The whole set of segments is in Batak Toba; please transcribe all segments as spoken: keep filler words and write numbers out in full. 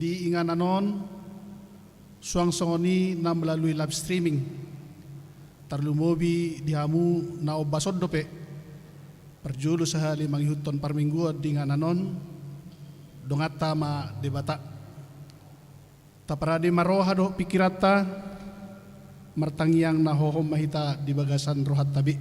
Di inganan on, suang songon i na melalui live streaming. Tarlumobi di hamu na ombas on dope. Parjolo sahali mangihuthon parmingguon di inganan on, donganta ma Debata. Taparade ma roha dohot pingkiranta, martangiang na hohom ma hita di bagasan rohanta be.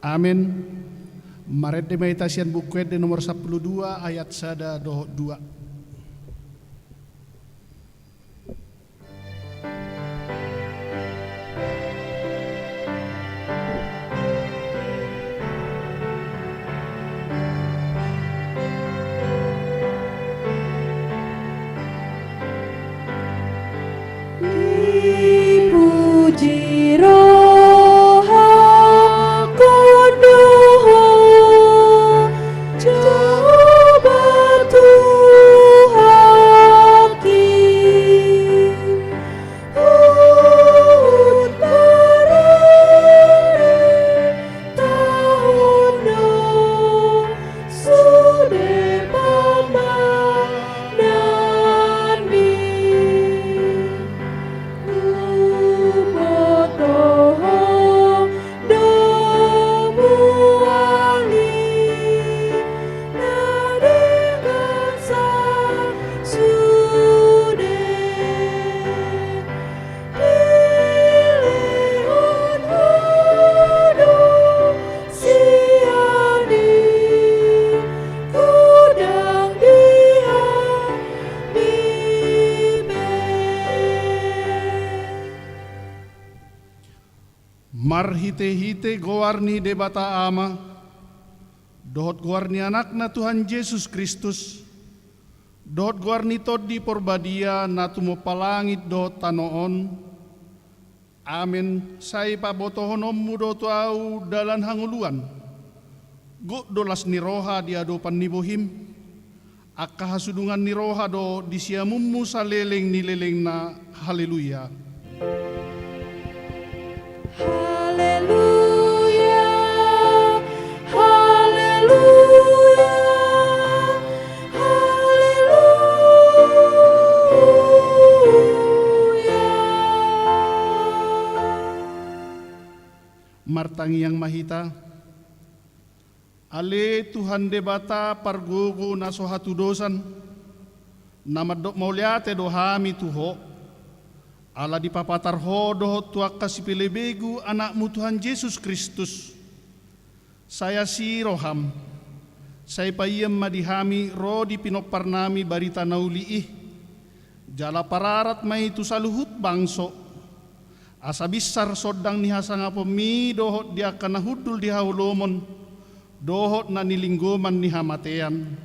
Amen. Marende ma hita sian Buku Ende nomor sampulu dua ayat sada dohot dua. Dipuji rohangkon do Ho, Jahowa Tuhanki. Huhut marende taon do sude pamananmi. Huboto Ho do muali na denggan sasude. Dilehon Ho do sian i, godang di hami be. Marhitehite goar ni Debata Ama, dohot goar ni Anakna Tuhan Jesus Kristus, dohot goar ni Tondi Porbadia na tumompa langit dohot tano on. Amen. Sai pabotohononmu do tu ahu dalan hangoluan. Gok do las ni roha di adopan ni bohim. Angka hasudungan ni roha do di siamunmu saleleng ni lelengna. Haleluya. Haleluya. Haleluya. Haleluya. Martangiang ma hita. Ale Tuhan Debata pargogo na so hatudosan, na mandok mauliate do hami tu Ho, ala dipapatar Ho dohot tu angka sipelebegu Anakmu Tuhan Jesus Kristus. Sai asi roham, sai paian ma di hami ro di pinomparnami barita na uli i, jala pararat ma i tu saluhut bangso. Asa binsar sondang ni hasangaponmi dohot di angka na hundul di haholomon, dohot na nilinggoman ni hamatean.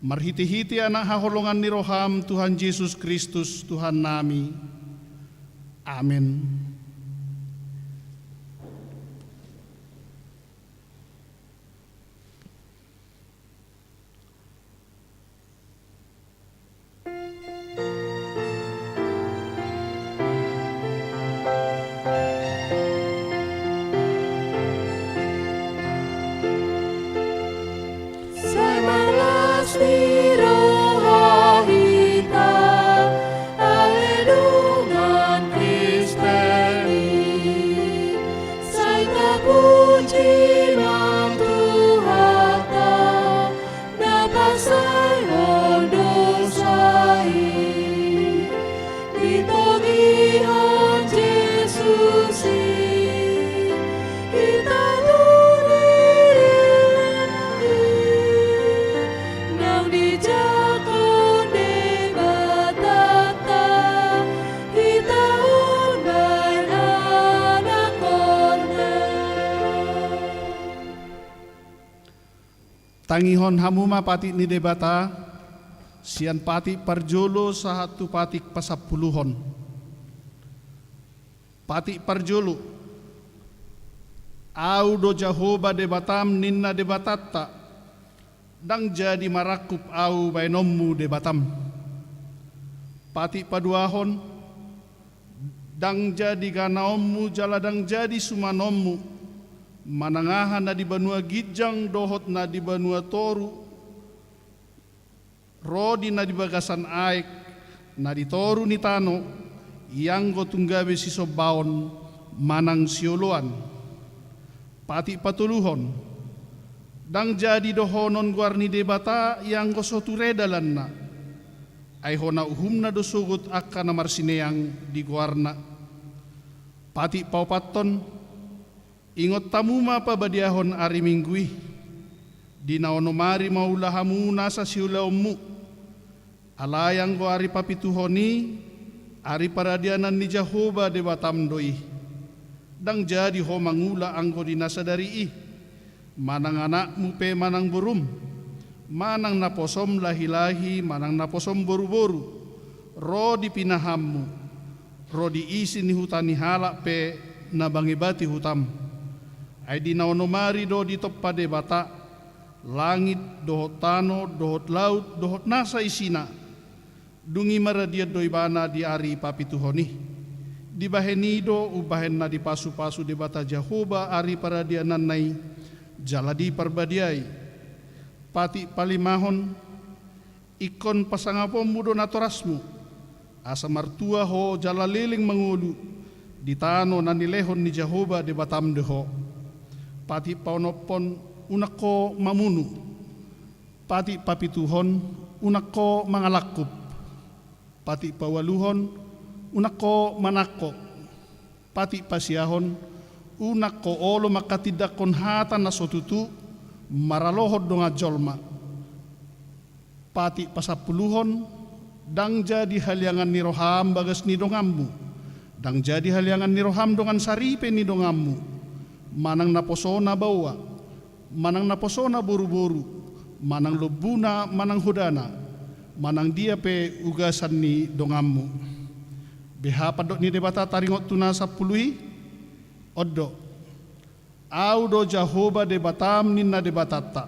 Marhitehite Anak haholongan ni roham Tuhan Jesus Kristus Tuhannami. Amen. Sai marlas ni roha hita ale dongan Kristen i. Sai tapuji ma Tuhanta na pasaehon dosa i. Ditogihon Jesus i hita tu dilala i, naung dijangkon Debatanta hita umbahen anakhon Tangihon hamu ma patik ni Debata, sian patik parjolo sahat tu patik pasampuluhon. Patik parjolo. Ahu do Jahowa Debatam, ninna Debatanta, ndang jadi marangkup ahu baenonmu Debatam. Patik paduahon. Ndang jadi ganaonmu jala ndang jadi sumanonmu, manang aha na di banua ginjang dohot na di banua toru, ro di na di bagasan aek, na di toru ni tano, ianggo tung gabe sisombaon manang sioloan. Patik patoluhon. Ndang jadi dohonon goar ni Debata ianggo so ture dalanna, ai hona uhumna do sogot angka na marsineang di goarna. Patik paopathon. Ingot hamu ma pabadiahon ari Minggu i, di na onom ari maula hamu nasa siulaonmu. Alai anggo ari papituhon i, ari paradianan ni Jahowa Debatam do i. Ndang jadi ho mangula anggo di na sadari i, manang anakmu pe manang borum, manang naposom lahilahi manang naposom boruboru, ro di pinahanmu, ro di isi ni huta ni halak pe na mangebati hutam. Ai di na onom ari do ditompa Debata langit dohot tano dohot laut dohot nasa isina. Dung i maradian do ibana di ari papituhon i. Dibahen i do umbahen na dipasupasu Debata Jahowa ari paradiananna i, jala diparbadiai. Patik palimahon. Ingkon pasangaponmu do natorasmu, asa martua ho jala leleng mangolu, di tano na nilehon ni Jahowa Debatam do ho. Patik paonomhon. Unang ho mamunu. Patik papituhon. Unang ho mangalangkup. Patik paualuhon. Unang ho manangko. Patik pasiahon. Unang ho olo manghatindanghon hata na so tutu maralohon dongan jolma. Patik pasampuluhon. Ndang jadi haliangan ni roham bagas ni donganmu, ndang jadi haliangan ni roham dongan saripe ni donganmu, manang naposona baoa, manang naposona boruboru, manang lombuna manang hodana, manang dia pe ugasan ni donganmu. Beha pandok ni Debata taringot tu na sampulu i? On do. Ahu do Jahowa Debatam, ninna Debatanta,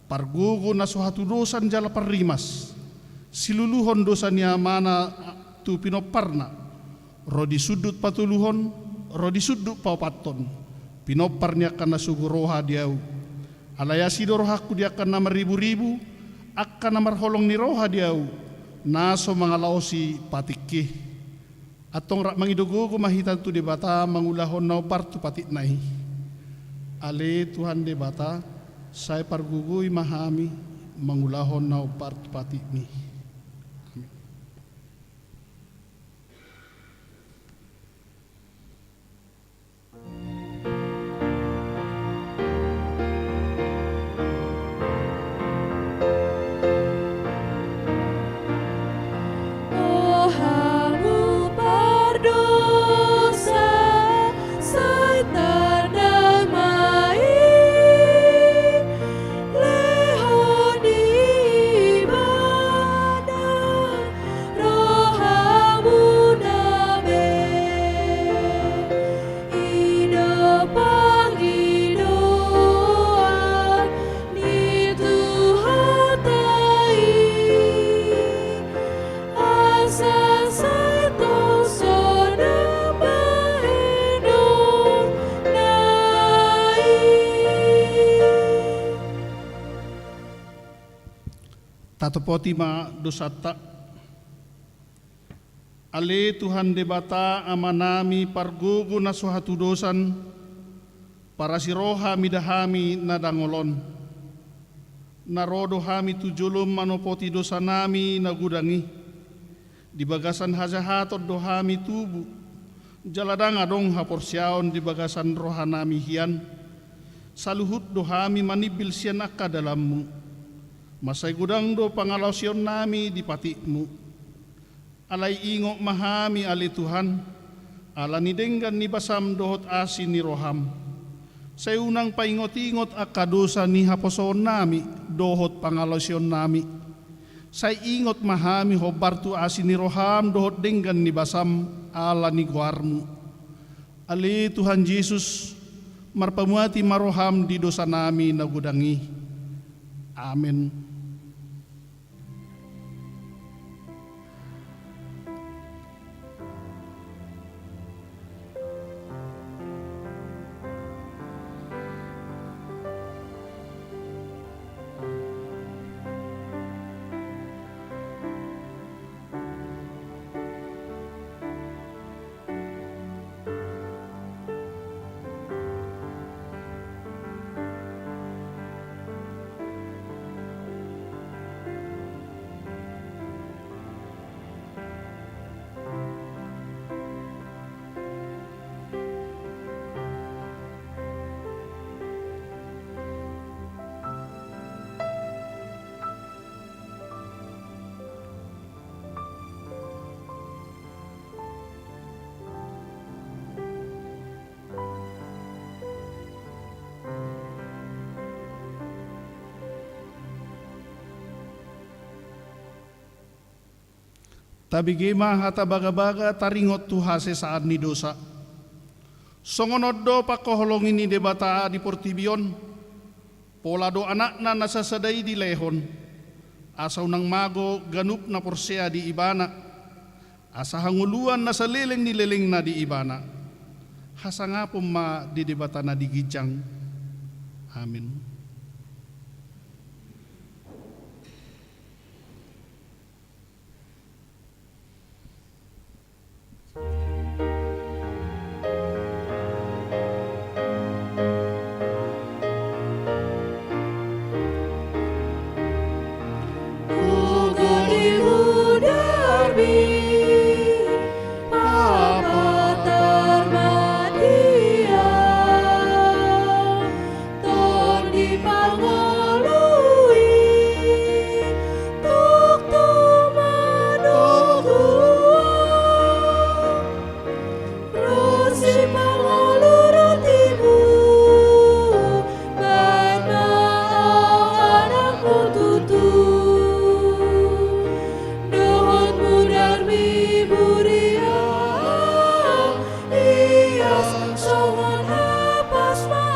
pargogo na so hatudosan jala parrimas, siluluhon dosa ni amana tu pinomparna, ro di sundut patoluhon, ro di sundut paopathon, pinompar ni angka na sogo roha di ahu. Alai asi do rohangku di angka na marriburibu, angka na marholong ni roha di ahu, na so mangalaosi patikki. Antong rap mangido gogo ma hita tu Debata mangulahon na hombar tu patikna i. Ale Tuhan Debata, sai pargogoi ma hami mangulahon na hombar tu patikmi. Amin. Rohamuna be, i do pangidoan ni Tuhanta i, asa sai tongtong bahenonna i. Tatopoti ma dosanta. Ale Tuhan Debata Amanami pargogo na so hatudosan, parasi roha mida hami na dangol on. Na ro do hami tu jolom manopoti dosanami na godang i. Di bagasan hajahaton do hami tubu, jala ndang adong haporseaon di bagasan rohanami hian. Saluhut do hami manimbil sian angka dalanmu. Mansai godang do pangalaosionnami di patikmu. Alai ingot ma hami ale Tuhan, ala ni denggan ni basam dohot asi ni roham. Sai unang paingot-ingot angka dosa ni haposoonnami dohot pangalaosionnami. Sai ingot ma hami hombar tu asi ni roham dohot denggan ni basam ala ni goarmu. Ale Tuhan Jesus, marpamuati ma roham di dosanami na godang i. Amen. Tabege ma hata bagabaga taringot tu hasesaan ni dosa. Songon on do pangkaholongi ni Debata di portibi on, pola do Anakna na sasada i dilehon, asa unang mago ganup na porsea di Ibana, asa hangoluan na saleleng ni lelengna di Ibana. Hasangapon ma di Debata na di ginjang. Amin. Tondi pangolui, tuktuk madokua, ro sipangolu rotimu, baen ma ahu anakmu tutu, dohot mudarmi buria, ias songon hapas ma.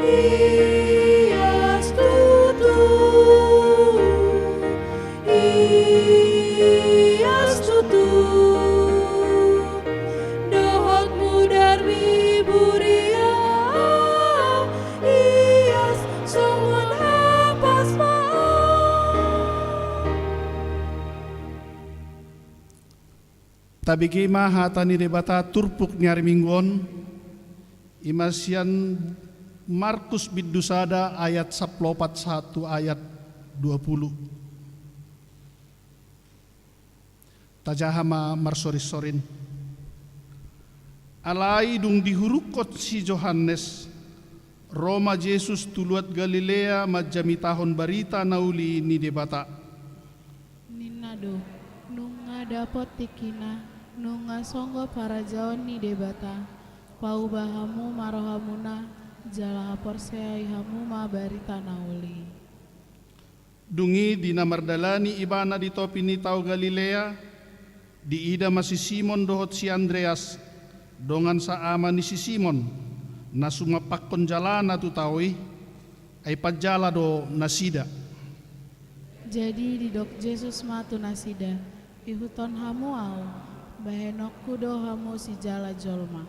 Ias tutu, ias tutu, dohot mudarmi buria, ias songon hapas ma. Tabege ma hata ni Debata turpuk ni ari Minggu on, i ma sian Markus bindu sada ayat sampulu opat sahat tu ayat dua pulu. Tajaha ma marsorinsorin. Alai dung dihurungkon si Johannes, ro ma Jesus tu luat Galilea manjamitahon barita na uli ni Debata. Ninna do, nunga dapot tingkina, nunga songgop harajaon ni Debata, pauba hamu ma rohamuna, jala haporseai hamu ma barita na uli. Dung i di na mardalani ibana di topi ni tao Galilea, diida ma si Simon dohot si Andreas, dongan saama ni si Simon, na sumampakkon jalana tu tao i, ai panjala do nasida. Jadi didok Jesus ma tu nasida, ihuthon hamu ahu, bahenonku do hamu sijala jolma.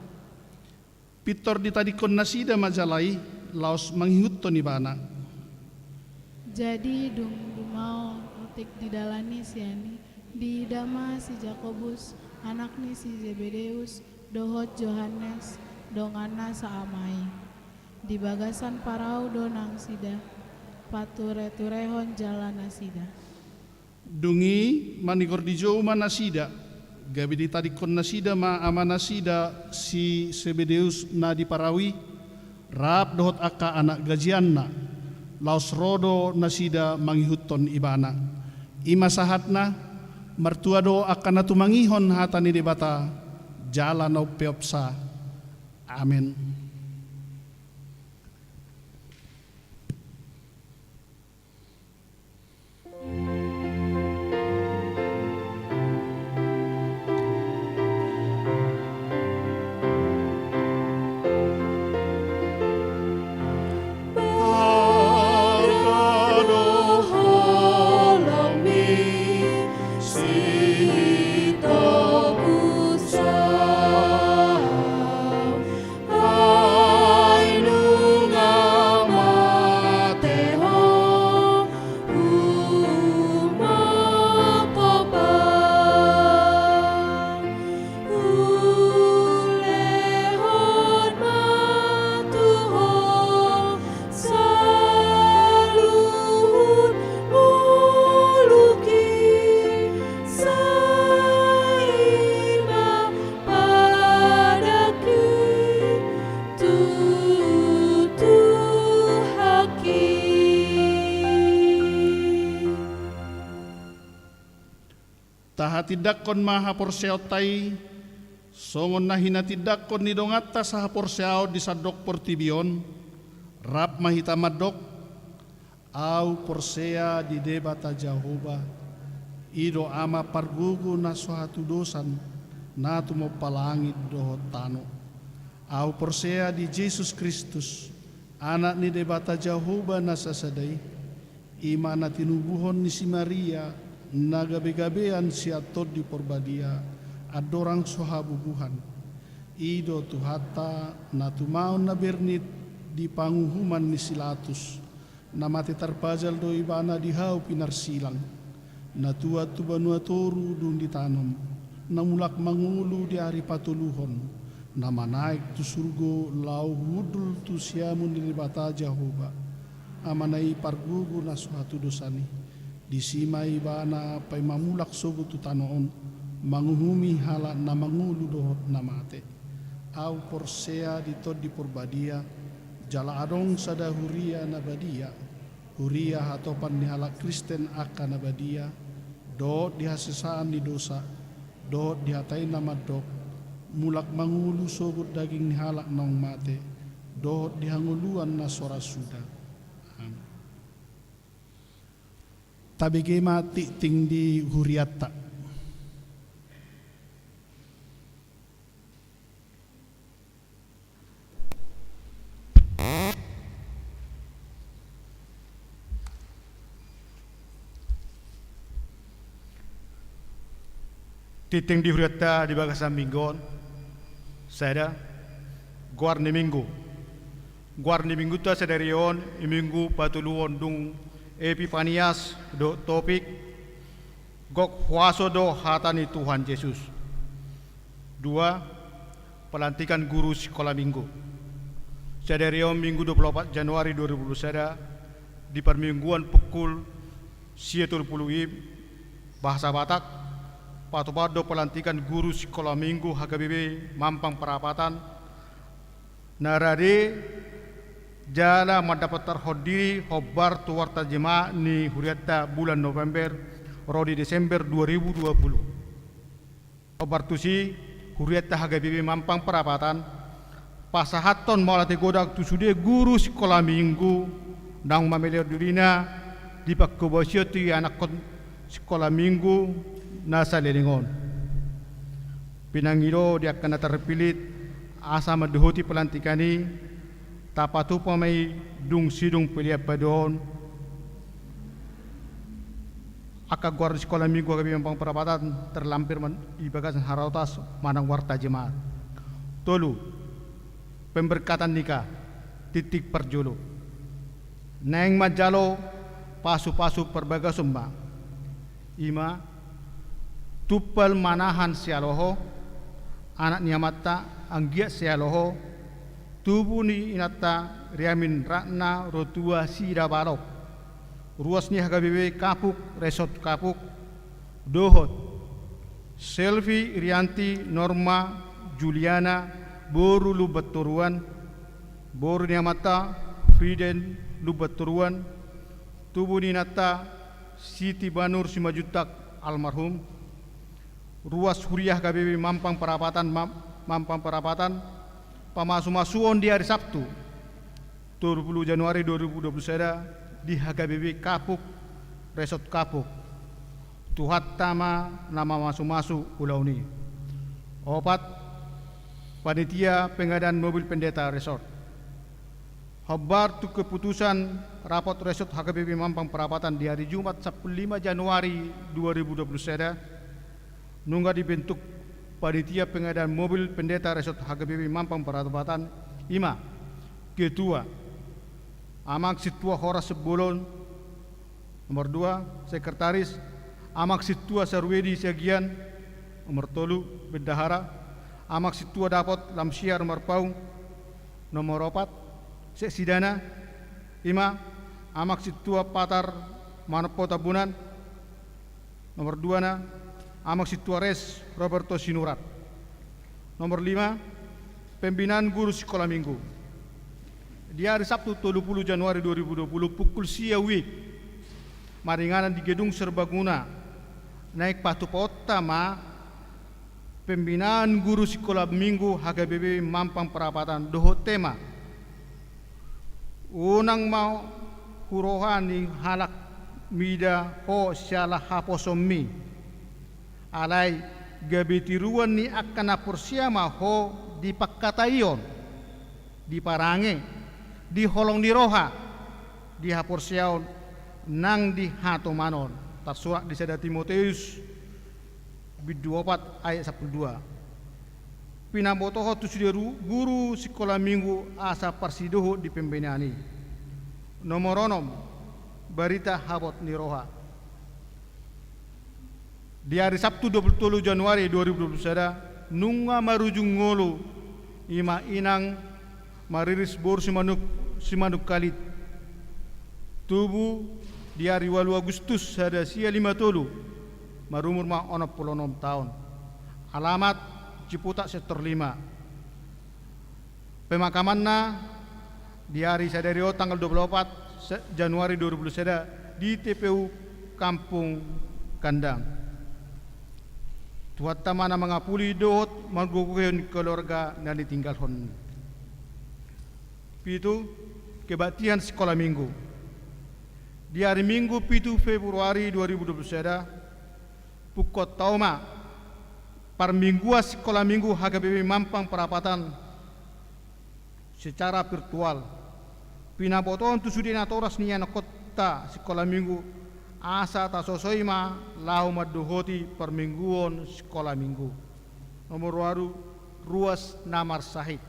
Pintor ditadingkon nasida ma jala i, laos mangihuthon ibana. Jadi dung dumao otik di dalan i sian i, diida ma si Jakobus, anak ni si Zebedeus, dohot Johannes, donganna saama i. Di bagasan parau do nasida, patureturehon jala nasida. Dung i manigor di jou ma nasida, gabe ditadingkon nasida ma amanasida si Sebedeus na di parau i, rap dohot angka anak gajianna, laos ro do nasida mangihuthon ibana. I ma sahatna, martua do angka na tumangihon hata ni Debata, jala na umpeopsa. Amen. Ai nunga mate ho, humotopa. Hulehon ma tu ho saluhut ngolungki, sai ma padangki tu Tuhanki. Tahatindangkon ma haporseaonta i, songon na hinatindangkon ni donganta sahaporseaon di sandok portibi on, rap ma hita mandok, Ahu porsea di Debata Jahowa, i do Ama pargogo na so hatudosan, na tumompa langit dohot tano. Ahu porsea di Jesus Kristus, Anak ni Debata Jahowa na sasada i, i ma na tinubuhon ni si Maria, na gabegabean sian Tondi Porbadia, andorang so habubuhan. I do Tuhanta, na tumaon na bernit di panguhuman ni si Latus, na mate tarpajal do Ibana di hau pinarsilang, na tuat tu banua toru dung ditanom, na mulak mangolu di ari patoluhon, na manaek tu surgo laho hundul tu siamun ni Debata Jahowa, Amana i pargogo na so hatudosan i. Disi ma Ibana paima mulak sogot tu tano on, manguhumi halak na mangolu dohot na mate. Ahu porsea di Tondi Porbadia, jala adong sada huria na badia, huria hatopan ni halak Kristen angka na badia, dohot di hasesaan ni dosa, dohot di hata i na mandok, mulak mangolu sogot daging ni halak naung mate, dohot di hangoluan na so ra suda. Amen. Tabege ma tingting di hurianta. Tingting di hurianta di bagasan minggu on, sada, goar ni minggu. Goar ni minggunta sadari on, i minggu patoluhon dung Epipanias, dohot topik, gok huaso do hata ni Tuhan Jesus. Dua, pelantikan guru sikola minggu. Sadari on minggu dua puluh opat Januari dua ribu dua puluh sada, di parmingguan pukul sia tolu pulu i, bahasa Batak, patupahon do pelantikan guru sikola minggu H K B P Mampang Perapatan, na rade jala mandapothon diri hombar tu warta jemaat ni hurianta bulan November ro di Desember dua ribu dua puluh. Hombar tusi, hurianta H K B P Mampang Perapatan pasahathon mauliate godang tu sude guru sikola minggu naung mamelehon dirina di panghobasion tu ianakhon sikola minggu na saleleng on. Pinangido di angka na tarpillit asa mandohoti pelantikan i, tapatupa ma i dung sidung pelean padohon angka goar sikola minggu H K B P Mampang Perapatan terlampir di bagasan haraotas manang warta jemaat. Tolu, pemberkatan nikah, tingting parjolo. Naeng manjalo pasupasu parbagason ma. I ma, tumpal manahan sialoho, anak ni amanta anggiat sialoho, tubu ni inanta Riamin Ratna Rotua Sidabalok, ruas ni H K B P Kapuk, Resort Kapuk, dohot Selvi Rianti Norma Juliana boru Lumbantoruan, boru ni amanta Friden Lumbantoruan, tubu ni inanta Siti Banur Simanjuntak almarhum, ruas huria H K B P Mampang Perapatan, Mampang Perapatan, Pamasumasuon di ari Sabtu, tolu pulu Januari dua ribu dua pulu sada, di H K B P Kapuk, Resort Kapuk. Tuhanta ma na mamasumasu ulaon i. Opat, Panitia Pengadaan Mobil Pendeta Resort. Hombar tu keputusan rapot Resort H K B P Mampang Perapatan di ari Jumat sampulu lima Januari dua ribu dua pulu sada, nunga dibentuk Panitia Pengadaan Mobil Pendeta Resort H K B P Mampang Perapatan, i ma: Ketua, Amang Sintua Horas Sembolon. Nomor dua, Sekretaris, Amang Sintua Saruedi Siagian. Nomor tolu, Bendahara, Amang Sintua Dapot Lamsiar Marpaung. Nomor opat, Seksidana, i ma Amang Sintua Patar Manompo Tambunan. Nomor duana, Amang Sintua Res Roberto Sinurat. Nomor lima, Pembinaan Guru Sikola Minggu. Di ari Sabtu tolu pulu Januari dua ribu dua pulu, pukul sia WIB, maringanan di Gedung Serbaguna, naeng patupaonta ma Pembinaan Guru Sikola Minggu H K B P Mampang Perapatan dohot tema: Unang ma huroha ni halak mida ho siala haposoonmi, alai gabe tiruan ni angka na porsea ma ho di pangkataion, di parange, di holong ni roha, di haporseaon nang di hatomanon. Tarsurat di sada Timoteus bindu opat ayat sampulu dua. Pinabotohon tu sude ru-, guru sikola minggu asa parsidohot di pembinaan i. Nomor onom, barita habot ni roha. Di ari Sabtu dua pulu tolu Januari dua ribu dua pulu sada, nunga marujung ngolu, i ma inang Mariris boru Simanuk-, Simanungkalit. Tubu di ari ualu Agustus sada sia lima tolu, marumur ma onom pulu onom taon. Alamat Ciputat sektor lima. Pemakamanna di ari sadari on tanggal dua pulu opat se-, Januari dua ribu dua pulu sada di T P U Kampung Kandang. Tuhanta ma na mangapuli dohot margogohon keluarga na ditinggalhon. Pitu, kebaktian sikola minggu. Di ari Minggu pitu Februari dua ribu dua pulu sada, pungkoonta ma parmingguan sikola minggu H K B P Mampang Perapatan secara virtual. Pinabotohon tu sude natoras ni anakkonta sikola minggu, asa tasosoi ma laho mandohoti parmingguon sikola minggu. Nomor ualu, ruas na marsahit.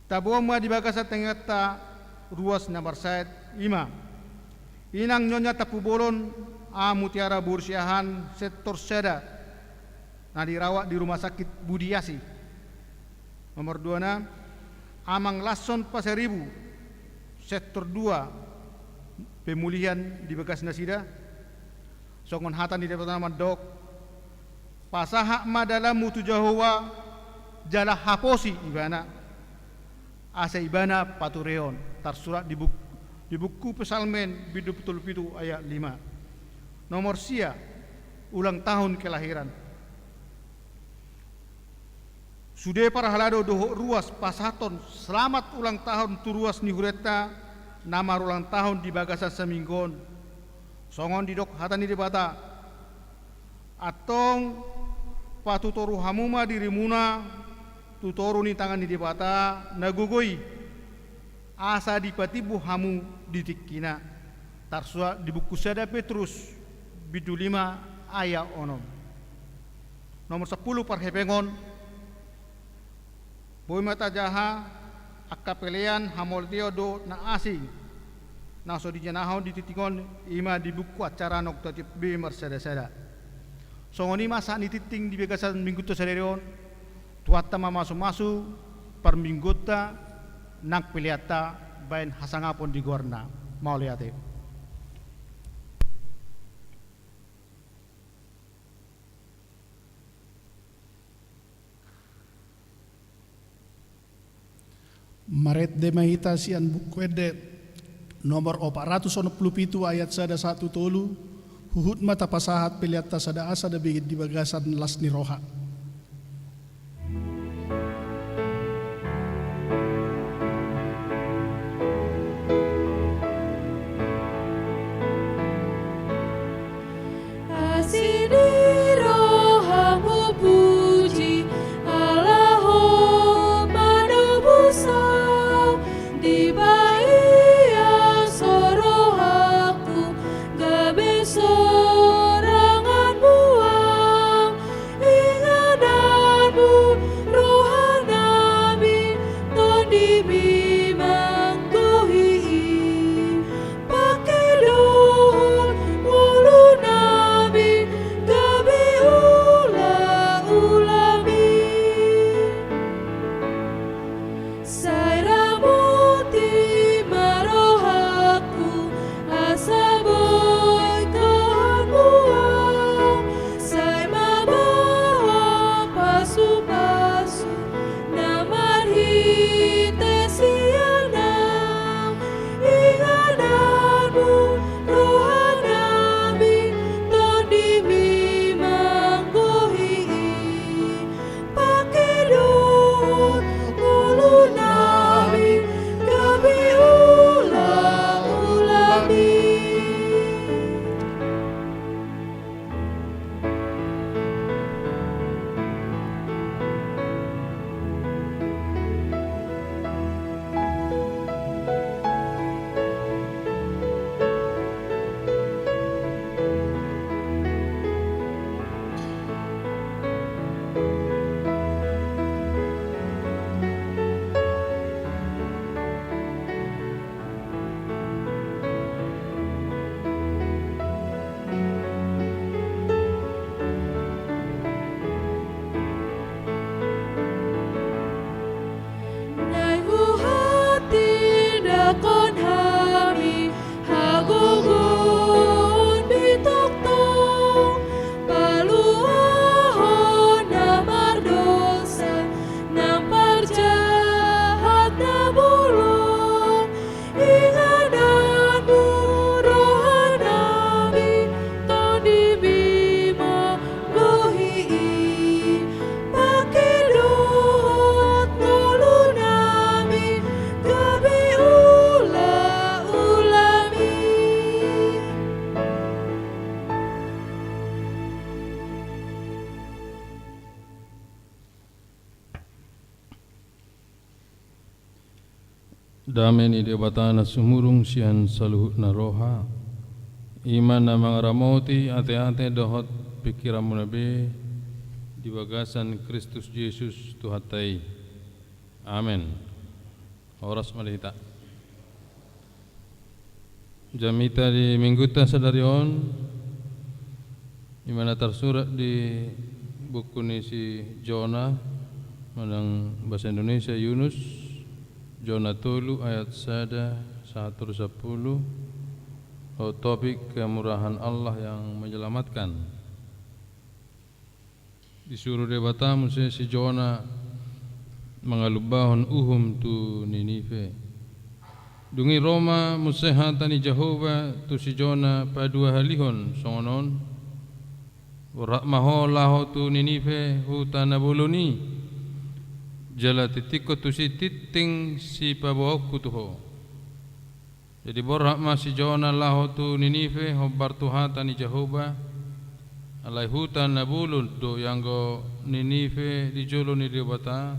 Taboan ma di bagasan tangiangta ruas na marsahit, i ma inang Nyonya Tampubolon A Mutiara boru Siahaan sektor sada na dirawat di Rumah Sakit Budiasi. Nomor duana, Amang Lasson Pasaribu, sektor dua, pemulihan di bagas nasida. Songon hata ni Debata na mandok: Pasahat ma dalanmu tu Jahowa, jala haposi Ibana, asa Ibana patureon. Tarsurat di buk-, di buku Psalmen bindu tolu pulu pitu ayat lima. Nomor sia, ulang tahun kelahiran. Sude parhalado dohot ruas pasahathon selamat ulang tahun tu ruas ni hurianta na marulang tahun di bagasan saminggu on. Songon didok hata ni Debata: Antong patutoru hamu ma dirimuna tu toru ni tangan ni Debata na gogo i, asa dipatimbo hamu di tingkina. Tarsurat di buku sada Petrus bindu lima ayat onom. Nomor sampulu, parhepengon. Boi ma tajaha angka pelean hamauliateon dohot na asing na so dijanahon di tingting on, i ma di buku acara naung tatiop be marsadasada. Songon i ma sahat ni tingting di bagasan minggunta sadari on. Tuhanta ma mamasu-masu parmingguonta nang peleanta baen hasangapon di goarna. Mauliate. Marende ma hita sian Buku Ende nomor opat ratus onom pulu pitu ayat sada sahat tu tolu, huhut ma tapasahat peleanta sada asa na bege di bagasan las ni roha. Dame ni Debata na sumurung sian saluhut na roha, i ma na mangaramoti ateate dohot pingkiranmuna be di bagasan Kristus Jesus Tuhanta i. Amen. Horas ma di hita. Jamita di Minggunta sadari on, i ma na tarsurat di buku ni si Jona, manang bahasa Indonesia Yunus, Jona tolu ayat sada sahat tu sampulu, o topik kemurahan Allah yang menyelamatkan. Disuru Debata muse si Jona mangalumbahon uhum tu Ninive. Dung i ro ma muse hata ni Jahowa tu si Jona paduahalihon songon on: Borhat ma ho laho tu Ninive, huta na bolon i, jala tingtingkon tusi tingting sipaboaonku tu ho. Jadi borhat ma si Jona laho tu Ninive hombar tu hata ni Jahowa. Alai huta na bolon do ianggo Ninive di jolo ni Debata,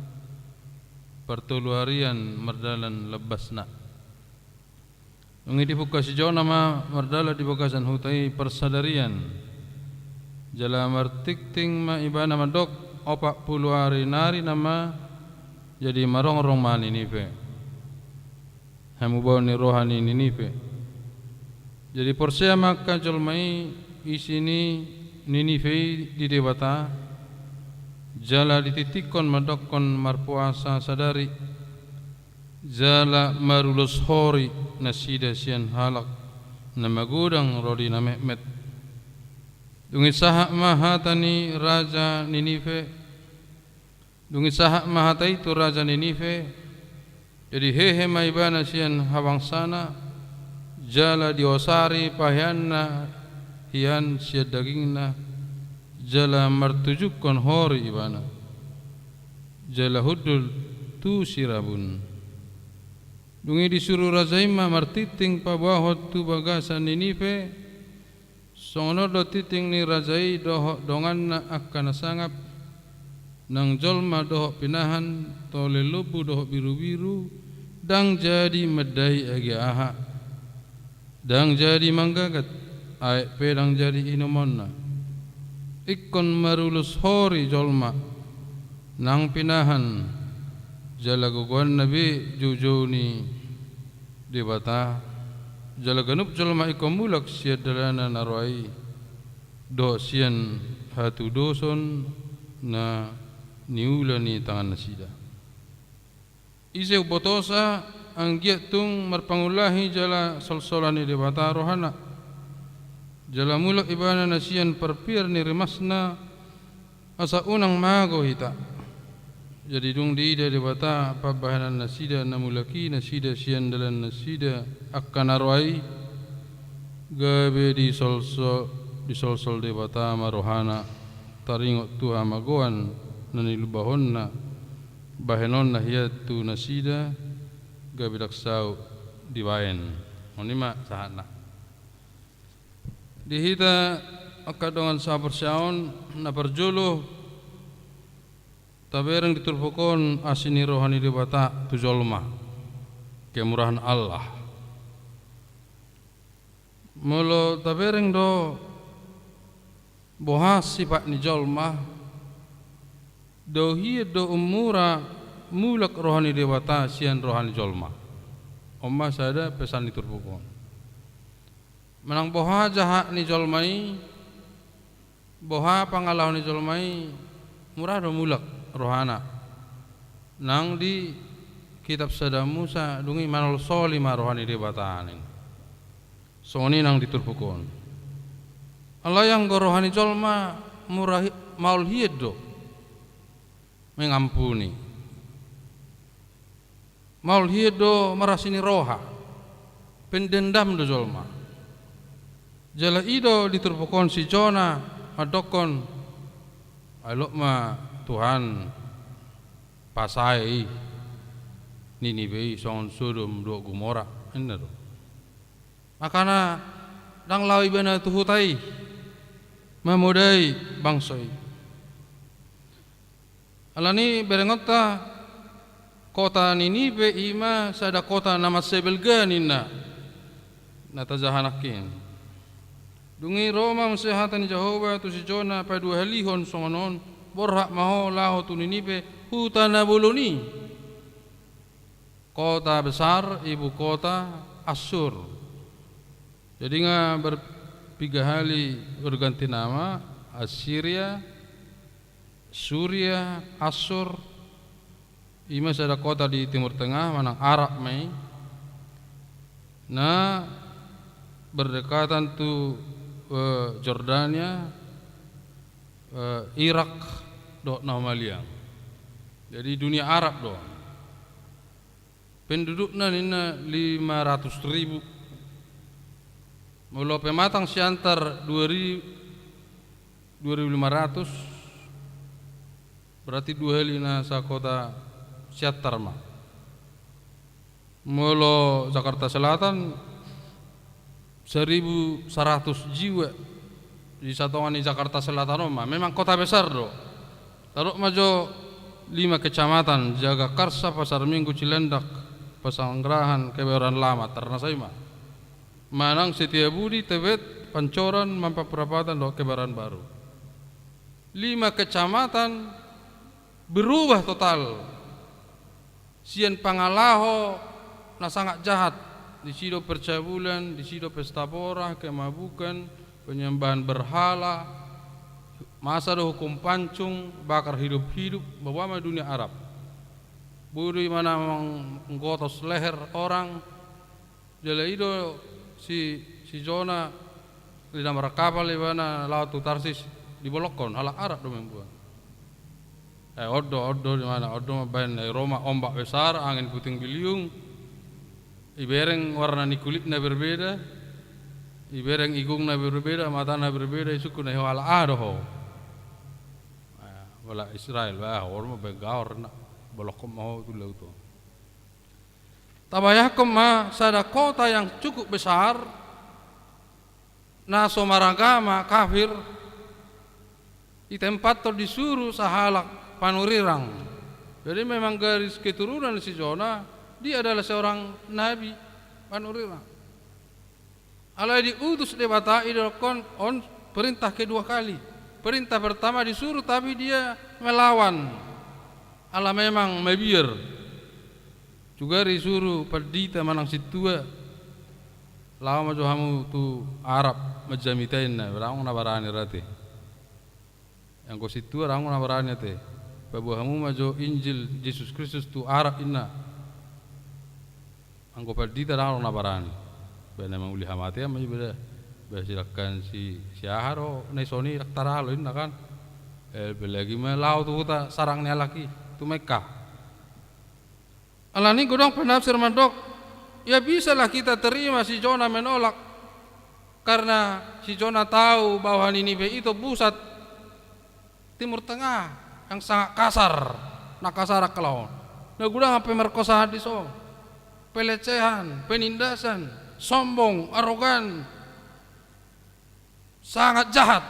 partolu arian mardalan lambasna. Dung i dipungka si Jona ma mardalan di bagasan huta i parsadarian. Jala martingting ma ibana mandok: Opat pulu ari nari nama, jadi marongrong ma Ninive. Hamubaon ni roha ni Ninive. Jadi porsea ma angka jolma i isi ni Ninive i di Debata, jala ditingtingkon mandokkon marpuasa sadari, jala marulos hori nasida sian halak na magodang ro di na metmet. Dung i sahat ma hata ni raja Ninive, Dung i sahat ma hata i tu raja Ninive, jadi hehe ma ibana sian habangsana, jala diosari paheanna hian sian dagingna, jala martujungkon hori ibana, jala hundul tu sirabun. Dung i disuru raja i ma martingting paboahon tu bagasan Ninive, Songon on do tingting ni raja i dohot donganna angka na sangap, nang jolma dohot pinahan, tole lombu dohot birubiru, ndang jadi mandai agia aha. Ndang jadi manggagat, aek pe ndang jadi inumonna. Ingkon marulos hori jolma, nang pinahan, jala gogoanna be joujou ni Debata, jala ganup jolma ingkon mulak sian dalanna na roa i, dohot sian hatudoson na niula ni tangannasida. Ise umbotosa, anggiat tung marpangulahi jala solsolan ni Debata rohana. Jala mulak ibana na sian parpiar ni rimasna, asa unang mago hita. Jadi dung diida Debata pambahenannasida na mulak i nasida sian dalannasida angka na roa i, gabe disolsol, disolsol Debata ma rohana, taringot tu hamagoan na nilumbahonna bahenonna hian tu nasida, gabe ndang saut dibaen. On i ma sahatna. Di hita angka dongan sahaporseaon, na parjolo tabereng di turpuk on asi ni roha ni Debata tu jolma, kemurahan Allah. Molo tabereng do boha sifat ni jolma, dao hian do ummura mulak roha ni Debata sian roha ni jolma. On ma sada pesan ni turpuk on. Manang boha jahat ni jolma i, boha pangalaho ni jolma i, mura do mulak rohana. Nang di kitab sada Musa, dung i manolsoli ma roha ni Debata ning. Songon i nang di turpuk on. Alai anggo roha ni jolma mura hi-, maol hian do mengampuni. Maol hian do marasi ni roha. Pendendam do jolma. Jala i do di turpuk on si Jona mandokkon, ai lot ma Tuhan pasae i Ninive i songon Sodom dohot Gomora, ninna do. Makana ndang laho ibana tu huta i mamodai bangso i. Alani berengonta, Kota Ninive i ma sada kota na mansai balga ninna, na tajaha nangkin. Dung i ro ma muse hata ni Jahowa tu si Jona paduahalihon songon on: Borhat ma ho laho tu Ninive, huta na bolon i, kota besar, ibu kota Assur. Jadi nga berpiga hali berganti nama, Assiria, Suria, Assur. I ma sada kota di Timur Tengah, manang Arab ma i, na berdekatan tu, eh, Jordania, eh, Irak, dohot na humaliang. Jadi dunia Arab do. Pendudukna ninna lima ratus ribu. Molo pematang Siantar dua ri-, dua ribu lima ratus, berarti dua hali na sakota Siantar ma. Molo Jakarta Selatan, seribu seratus jiwa di satonga ni Jakarta Selatan on ma. Memang kota besar do. Taruh ma jo lima kecamatan: Jagakarsa, Pasar Minggu, Cilandak, Pesanggerahan, Kebayoran Lama, tarnasa i ma. Manang Setiabudi, Tebet, Pancoran, Mampang Perapatan dohot Kebayoran Baru. Lima kecamatan berubah total. Sian pangalaho na sangat jahat, disi do percabulan, disi do pesta pora, kemabukan, penyembahan berhala, masa do hukum pancung, bakar hidup-hidup, baboa ma dunia Arab. Boi do ibana manggotos leher orang, jala i do si, si Jona, di na markapal ibana laho tu Tarsis, dibolongkon, halak Arab do membuat. Eh, on do, on do, di mana, on do mambahen, eh, ro ma ombak besar, angin puting beliung, ibereng warna ni kulitna berbeda, ibereng igungna berbeda, matana berbeda, isungkun, eh, halak aha do ho? Eh, halak Israel, bah, on ma bahen gaor na, bolongkon ma ho tu laut on. Tabayangkon ma sada kota yang cukup besar, na so maragama kafir, ditempathon, disuru sahalak panurirang. Jadi memang garis keturunan si Jona, dia adalah seorang nabi panurirang. Alai diutus Debata, didokkon on perintah kedua kali. Perintah pertama disuruh, tapi dia melawan. Ala memang mabiar. Juga disuru pandita manang sintua, laho ma jo hamu tu Arab manjamita inna, ndang na barani ra ate. Anggo sintua ndang na barani ate. Paboa hamu ma jo Injil Jesus Kristus tu Arab inna. Anggo pandita ndang na barani. Bahen na manguli hamatean ma iba da. Bahen sidangkan si, si aha do, na i songon i ndang taralo inna kan. Eh, apalagi ma laho tu huta sarang ni halak i, tu Mekah. Alani godang penafsir mandok, ya bisalah kita terima si Jona menolak, karena si Jona tahu bahwa Ninive itu pusat Timur Tengah yang sangat kasar, na kasar angka laho on. Na godang hape merkosaan dison, pelecehan, penindasan, sombong, arogan, sangat jahat.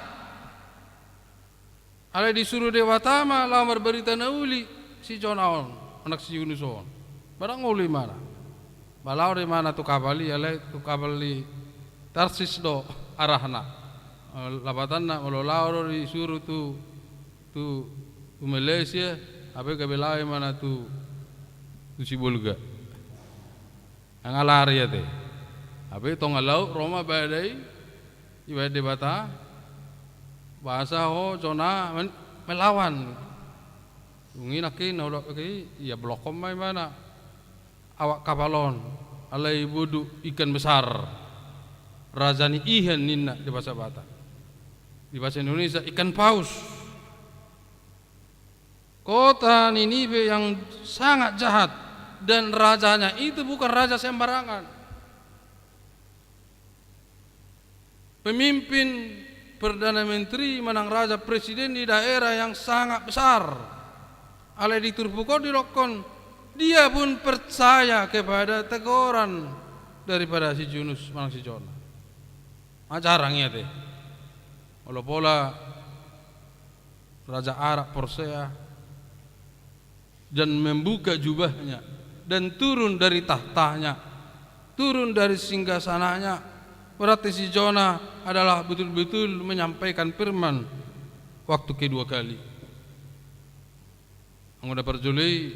Alai disuru Debata ma laho marbarita na uli si Jona on, anak si Yunus on. Barang uli mana? Ba laho do imana tu kapal i, alai tu kapal ni Tarsis do arahna. Lapatanna molo laho do disuru tu, tu, tu Malaysia, hape gabe laho imana tu, tu Sibolga. Nga lari ate. Hape tonga laut ro ma badai, dibahen Debata, bahasa ho Jona men-, melawan. Dung i nangkin na ulak i, ia bolongkon ma imana awak kapal on, alai iboduk ikan besar. Raja ni ihan ninna di bahasa Batak. Di bahasa Indonesia ikan paus. Kota Ninive yang sangat jahat, dan rajanya itu bukan raja sembarangan. Pemimpin, perdana menteri, manang raja, presiden di daerah yang sangat besar. Alai di turpuk on didokkon, dia pun percaya kepada teguran daripada si Yunus manang si Jona. Ma jarang i ate. Molo pola raja Arab porsea, dan membuka jubahnya, dan turun dari tahtanya, turun dari singgasananya. Berarti si Jona adalah betul-betul menyampaikan firman waktu kedua kali. Anggo na parjolo i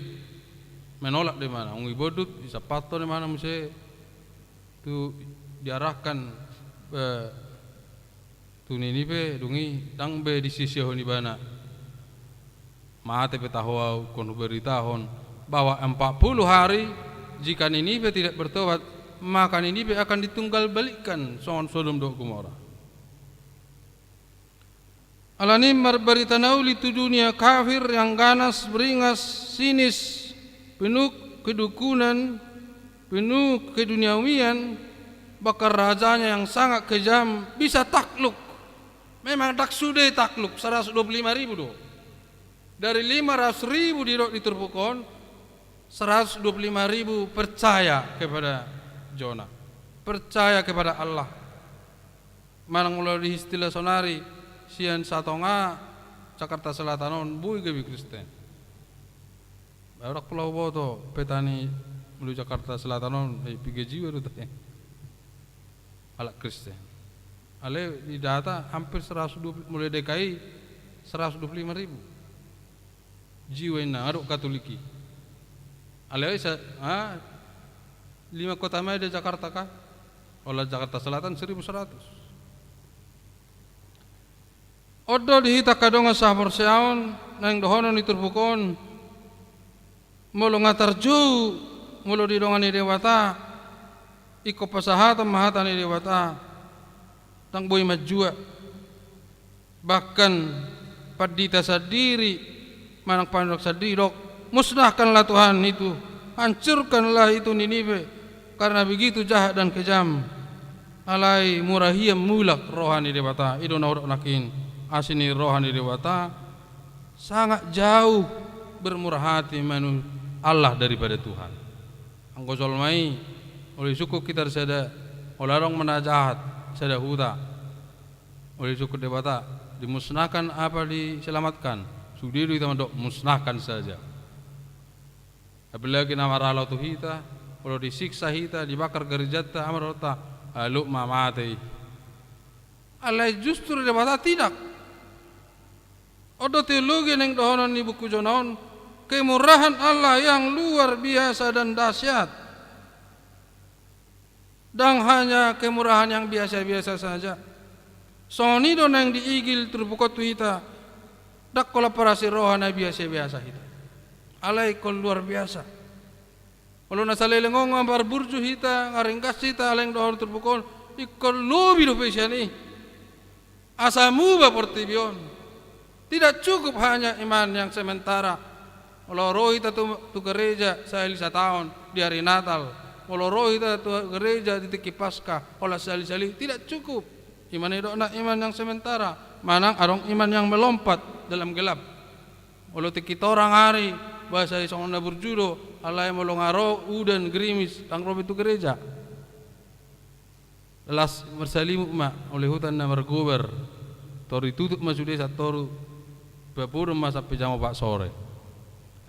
menolak do imana, anggo ibondut, isampathon do imana muse tu diarahkan, eh, tu Ninive, dung i ndang be disisiahon ibana. Mate pe taho au, ingkon huberitahon bahwa empat puluh hari, jika Ninive tidak bertobat, maka Ninive akan ditunggal balikkan songon Sodom dohot Gomora. Alani i marbarita na uli tu dunia kafir yang ganas, beringas, sinis, penuh kedukunan, penuh keduniawian, bahkan rajanya yang sangat kejam bisa takluk. Memang ndang sude takluk, seratus dua puluh lima ribu do. Dari lima ratus ribu didok di turpuk on, seratus dua puluh lima ribu percaya kepada Jona, percaya kepada Allah. Manang molo di istilah sonari, sian satonga Jakarta Selatan on boi gabe Kristen. Baru ndang pola huboto peta ni molo Jakarta Selatan on, eh, piga jiwa do tahe halak Kristen. Alai di data hampir seratus dua puluh, molo D K I seratus dua puluh lima ribu jiwa inna, nga dohot Katolik i. Alai sa, ah, lima kota ma i di Jakarta kan? Olo Jakarta Selatan seribu seratus. On do di hita angka dongan sahaporseaon, naeng dohonon ni turpuk on, molo nga tarjou, molo didongani Debata, ingkon pasahaton ma hata ni Debata, ndang boi manjua. Bahkan pandita sandiri manang pandohan sandiri didok, "Musnahkanlah Tuhan itu, hancurkanlah itu Ninive, karena begitu jahat dan kejam." Alai murah hian mulak roha ni Debata, i do na hudok nangkin. Asi ni roha ni Debata sangat jauh bermurah hati manu-, Allah daripada Tuhan. Anggo jolma i, olo disungkun hita sada, olo adong ma na jahat sada huta, olo disungkun Debata, dimusnahkan apa diselamatkan? Sude do hita mandok musnahkan saja. Apalagi na maralo tu hita, olo disiksa hita, dibakar garejanta, aha ma dohononta? Aluk ma mate i. Alai justru Debata tidak. On do teologi naeng dohonon ni buku Jona on, kemurahan Allah yang luar biasa dan dahsyat. Ndang hanya kemurahan yang biasa-biasa saja. Songon i do naeng diigil turpuk on tu hita. Ndang holan parasi roha na biasa-biasa hita, alai ingkon luar biasa. Olo na saleleng on nga marburju hita, nga ringgas hita, alai naeng dohonon turpuk on, ingkon lobi dope sian i. Asa muba portibi on. Tidak cukup hanya iman yang sementara. Molo ro hita tu, tu gereja sahali sataon di hari Natal, molo ro hita tu gereja di tingki Paskah, holan sahali-sahali, tidak cukup. Iman i didok na iman yang sementara, manang adong iman yang melompat dalam gelap. Molo tingki torang ari, boasa i songon na burju do, alai molo nga ro udan gerimis, ndang ro be tu gereja. Las marsalimut ma, olo huta na margobar. Toru ditutup ma sude, satoru, paboa ma sampe jam opat sore.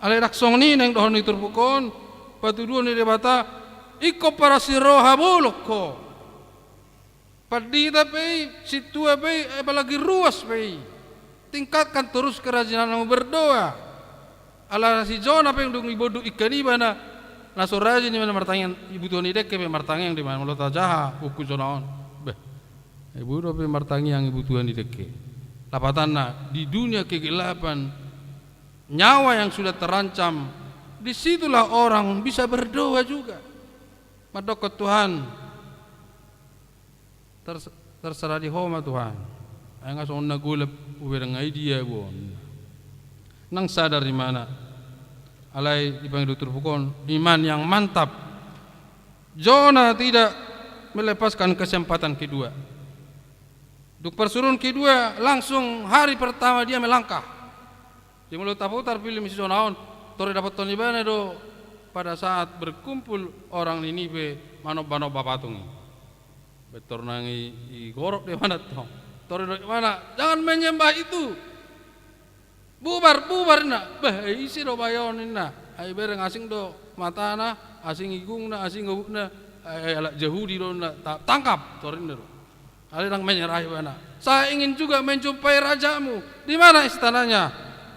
Alai ndang songon i naeng dohonon ni turpuk on, patuduhon ni Debata, ingkon parasi roha bolon ho. Pandita pe i, sintua pe i, apalagi ruas pe i. Tingkatkan terus kerajinanmu berdoa. Ala si Jona pe dung ibondut ingkon ibana, na so rajin ibana martangiang, ibutuhon ni dengke pe martangiang do ibana, molo tajaha buku Jona on. Beh, ibondut pe martangiang ibutuhon ni dengke. Lapatanna, di dunia kegelapan, nyawa yang sudah terancam, di situlah orang bisa berdoa juga. Mandokkon Tuhan, Ters-, terserah di Ho ma Tuhan. Ai nga songon na golap, ubereng ai dia bon. Ndang sadar imana. Alai dipangido turpuk on, iman yang mantap. Jona tidak melepaskan kesempatan kedua. Dung parsuruon kedua, langsung hari pertama dia melangkah. Jadi molo taputar film si Jona on, tore dapothon ibana do pada saat berkumpul orang Ninive manomba-nomba patung i. Bentor nang i, i gorok do ibana tong. Tore do ibana, "Jangan menyembah itu." Bubar, bubar, ninna. Bah, ise do bayo on, ninna. Ai bereng asing do matana, asing igungna, asing obukna. Ai, ai halak Jahudi do, ninna. Ta-, tangkap, torus ninna do. Alai ndang menyerah ibana. Saya ingin juga menjumpai rajamu. Di mana istananya?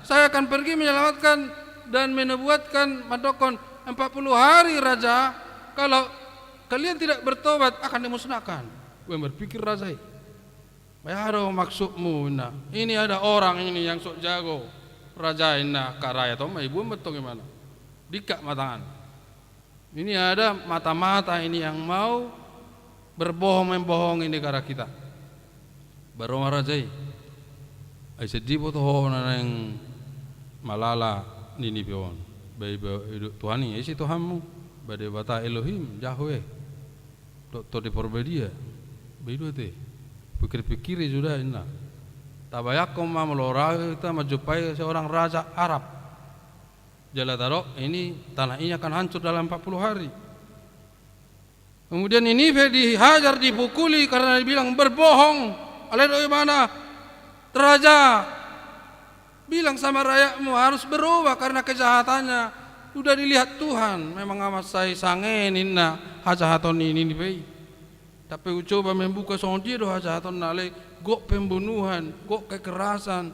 Saya akan pergi menyelamatkan dan menubuatkan, mandokkon empat puluh hari, raja, kalau kalian tidak bertobat, akan dimusnahkan. Bah, marpikir raja i. Bah, aha do maksudmu, ninna. Ini ada orang ini yang sok jago, raja, ninna. Angka rakyat on ma iboan ma antong ibana. Dingkak ma tangan. Ini ada mata-mata ini yang mau berbohong, membohongi negara kita. Bah, ro ma raja i. Ai sai diboto ho na naeng malala Ninive on. Bah, bah, i do Tuhan i, ise Tuhanmu? Bah, Debata Elohim, Yahweh. Dokter di Porbadia. Bah, i do ate. Pikir-pikir i sudah, ninna. Tabayangkon ma molo ra hita manjumpai seorang raja Arab. Jala tadok, ini, tanah ini akan hancur dalam empat puluh hari. Kemudian Ninive dihajar, dipukuli karena dibilang berbohong. Alai dok ibana, raja, bilang sama rakyatmu harus berubah karena kejahatannya. Sudah dilihat Tuhan, memang amat sai sange, ninna, hajahaton ni Ninive i. Tapi hucoba membuka, songon dia do hajahatonna, alai gok pembunuhan, gok kekerasan,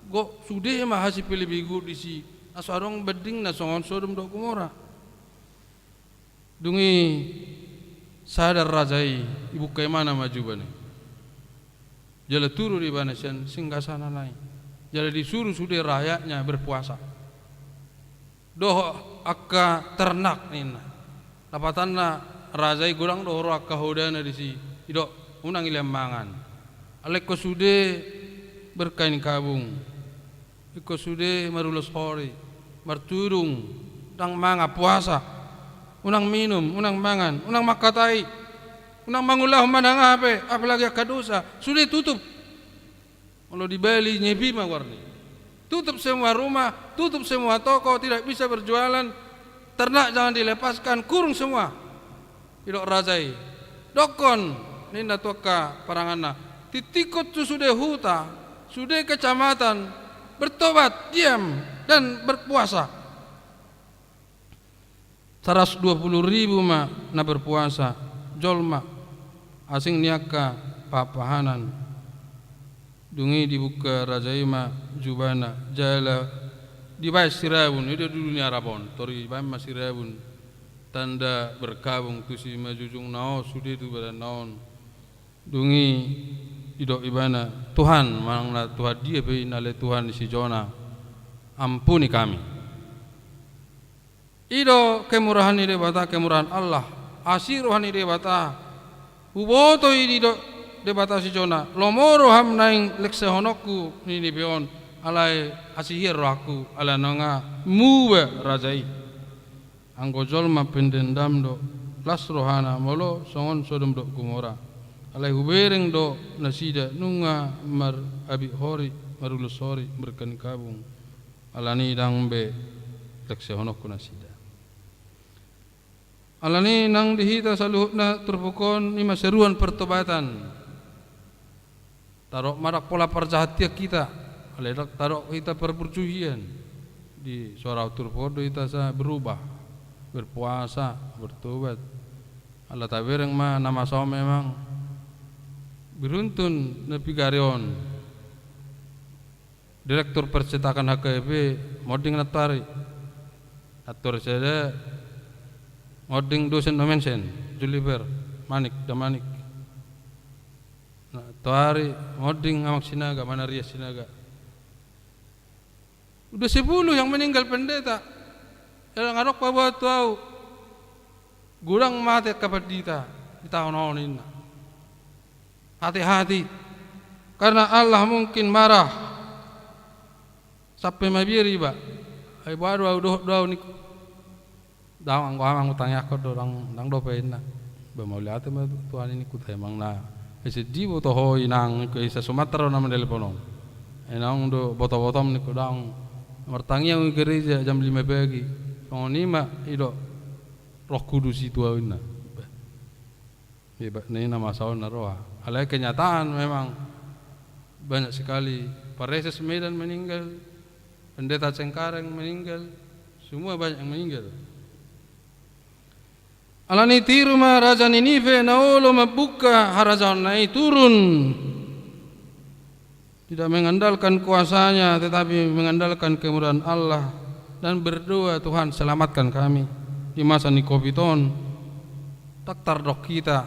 gok sude ma hasipelebegon disi. Na so adong bandingna songon Sodom dohot Gomora. Dung i sadar raja i, dibuka ibana ma jubana i. Jala turun ibana sian singgasanana i. Jala disuru sude rakyatnya berpuasa. Dohot angka ternak, ninna. Lapatanna raja i godang do ro angka hodana disi. Didok, unang dilean mangan. Alai ingkon sude berkain kabung. Ingkon sude marulos hori, martudung, ndang mangan, puasa. Unang minum, unang mangan, unang mangkatai, unang mangulahon manang aha pe, apalagi angka dosa. Sude tutup. Molo di Bali, nyepi ma goarna i. Tutup semua rumah, tutup semua toko, tidak bisa berjualan. Ternak jangan dilepaskan, kurung semua. Didok raja i. Dokkon, ninna, tu angka paranganna, tingtingkon tu sude huta, sude kecamatan, bertobat, diam, dan berpuasa. Saratus dua puluh ribu ma na berpuasa, jolma, asing ni angka pahanpahanan. Dung i dibuka raja i ma jubana, jala dibaen sirabun, i do di dunia Arab on, tor dibaen ma sirabun. Tanda berkabung, tusi ma jujungna on sude tu badanna on. Dung i didok ibana, Tuhan, manang na Tuhan dia pe i, na ale Tuhan ni si Jona, ampuni kami. I do kemurahan ni Debata, kemurahan Allah, asi roha ni Debata. Huboto i, didok Debata si Jona, lomo roham naeng leksehononku Ninive on, alai asi hian rohangku, ala nunga muba raja i. Anggo jolma pendendam do, las rohana molo songon Sodom dohot Gomora. Alai hubereng do nasida nunga marabit hori, marulos hori, berkain kabung. Alani i ndang be leksehononku nasida. Alani i nang di hita saluhutna turpuk on, i ma seruan pertobatan. Tadok ma ndang pola parjahat hian hita, alai ndang tadok hita parburju hian. Di suara turpuk on do hita sai berubah, berpuasa, bertobat. Ala tabereng ma na masa on memang beruntun na pigari on. Direktur percetakan H K I P monding nantoari. Nantoari sada monding dosen Nommensen, Julifer Manik, Damanik. Nantoari monding Amang Sinaga, Manarian Sinaga. Udah sepuluh yang meninggal pendeta. Yang adong paboa tu au. Godang mate angka pandita di taon on, ninna. Hati-hati. Karena Allah mungkin marah. Sampe mabiar iba. Ai boha do au, dohot do au, ningku. Daong, anggo amang, hutangiangkon do, ndang, ndang dope, ninna. Ba mauliate ma Tuhan i, ningku, tai manang na. Ise diboto ho, inang, ningku, ise Sumatera do na manelpon on. Inang do boto-botom, ningku, daong. Martangiang i gereja jam lima pagi. Songon i ma, i do. Roh Kudus i tu au, ninna. Ba. Hebatna i na masa on na roa. Alai kenyataan memang banyak sekali pareses Medan meninggal, Pendeta Cengkareng meninggal, semua banyak yang meninggal. Alani tiru ma raja Ninive na olo mambuka harajaonna i turun. Tidak mengandalkan kuasanya, tetapi mengandalkan kemurahan Allah dan berdoa, "Tuhan, selamatkan kami di masa ni covid on." Ndang tardok hita,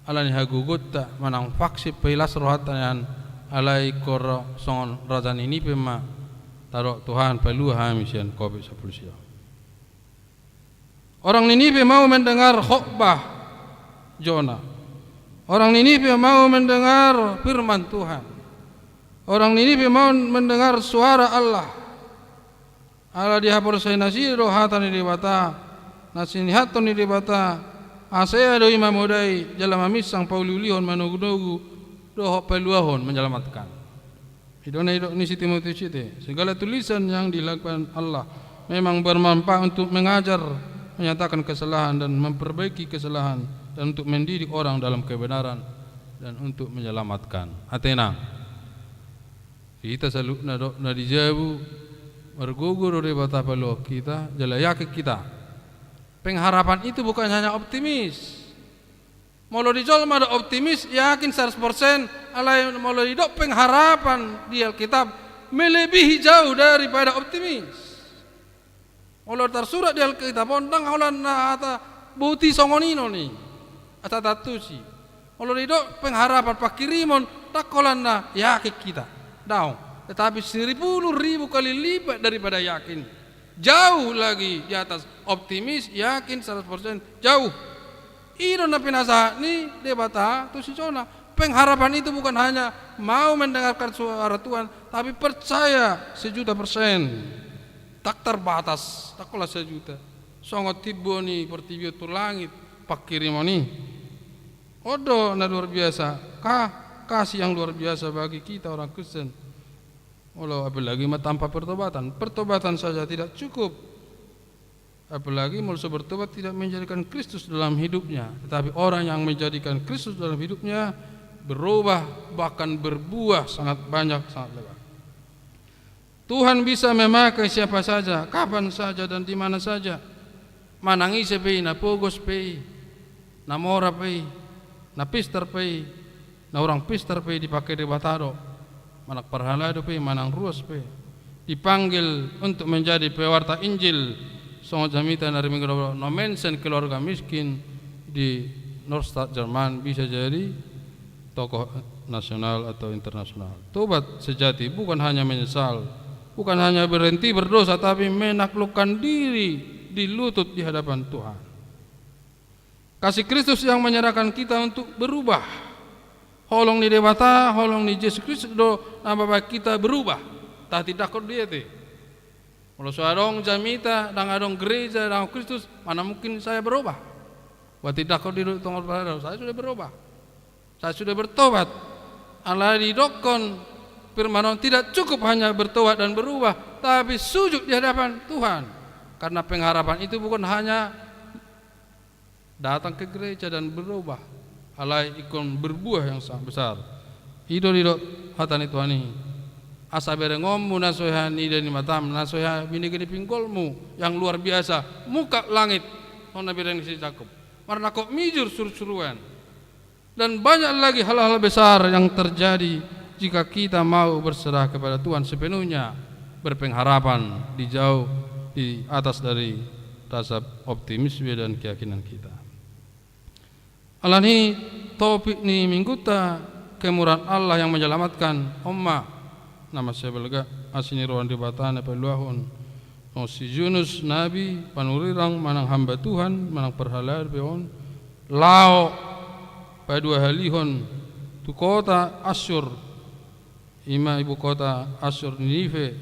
alani hagogotta manang faksi pe las rohanta nian, alai koro songon raja Ninive ma tardok, "Tuhan, palua hami sian covid sampulu sia." Orang Ninive mau mendengar khotbah Jona. Orang Ninive mau mendengar firman Tuhan. Orang Ninive mau mendengar suara Allah. Ala dihaporseai nasida do hata ni Debata, na sinihathon ni Debata, asa ia do i mamodai jala maminsang, pauliulihon, manogunogu, dohot paluahon, menyelamatkan. I do na didok ni si Timotius i, segala tulisan yang dihilangkan Allah memang bermanfaat untuk mengajar, menyatakan kesalahan, dan memperbaiki kesalahan, dan untuk mendidik orang dalam kebenaran, dan untuk menyelamatkan. Atenan. Hita saluhutna do na di jabu, margogo do Debata paluahon hita, jala yakin hita. Pengharapan itu bukan hanya optimis. Molo di jolma do optimis, yakin seratus persen, alai molo didok pengharapan di Alkitab, melebihi jauh daripada optimis. Molo tarsurat di Alkitab on, ndang holan na hata boti songon i non i, asa taantusi. Molo didok pengharapan panghirimon, ndang holan na yakin hita. Daong. Tetapi seribu ribu kali lipat daripada yakin. Jauh lagi di atas optimis, yakin seratus persen, jauh. I do na pinasahat ni Debata tu si Jona. Pengharapan itu bukan hanya mau mendengarkan suara Tuhan, tapi percaya sejuta persen. Ndang terbatas, ndang holan sejuta. Songon timbo ni portibi on tu langit, panghirimon i. On do na luar biasa, ka-, kasih yang luar biasa bagi kita orang Kristen. Molo apalagi ma tanpa pertobatan. Pertobatan saja tidak cukup. Apalagi molo so bertobat tidak menjadikan Kristus dalam hidupnya. Tetapi orang yang menjadikan Kristus dalam hidupnya berubah, bahkan berbuah sangat banyak, sangat lebat. Tuhan bisa memakai siapa saja, kapan saja, dan di mana saja. Manang ise pe i, na pogos pe i, na mora pe i, na pistar pe i, na hurang pistar pe i, dipake Debata do. Manang parhalado pe i, manang ruas pe i. Dipanggil untuk menjadi pewarta Injil, songon jamita na riminggu na mention keluarga miskin di Northstadt, Jerman, bisa jadi tokoh nasional atau internasional. Tobat sejati bukan hanya menyesal, bukan hanya berhenti berdosa, tapi menaklukkan diri di lutut di hadapan Tuhan. Kasih Kristus yang menyerahkan kita untuk berubah. Holong ni Debata, holong ni Jesus Kristus do na mambahen hita berubah. Tatindangkon didia. Molo so adong jamita, ndang adong gereja, ndang adong Kristus, mana mungkin saya berubah? Huatindangkon didia tu tonga paradaon, saya sudah berubah. Saya sudah bertobat. Alai didokkon firman on, tidak cukup hanya bertobat dan berubah, tapi sujud di hadapan Tuhan. Karena pengharapan itu bukan hanya datang ke gereja dan berubah, alai ingkon berbuah yang sangat besar. I do didok hata ni Tuhan i. Asa berengonmu na so hea nida ni matam, na so hea binege ni pinggolmu yang luar biasa, mungkap langit, songon na bereng ni si Jakkob. Marnangkok mijur surusuruan. Dan banyak lagi hal-hal besar yang terjadi jika kita mau berserah kepada Tuhan sepenuhnya, berpengharapan di jauh di atas dari rasa optimisme dan keyakinan kita. Alani topik ni minggunta, kemurahan Allah yang menyelamatkan, on ma na mansai balga asi ni roha ni Debata na paluahon. Songon si Yunus nabi, panurirang manang hamba Tuhan, manang parhalado pe on, laho paduahalihon tu kota Assur, i ma ibu kota Assur Ninive.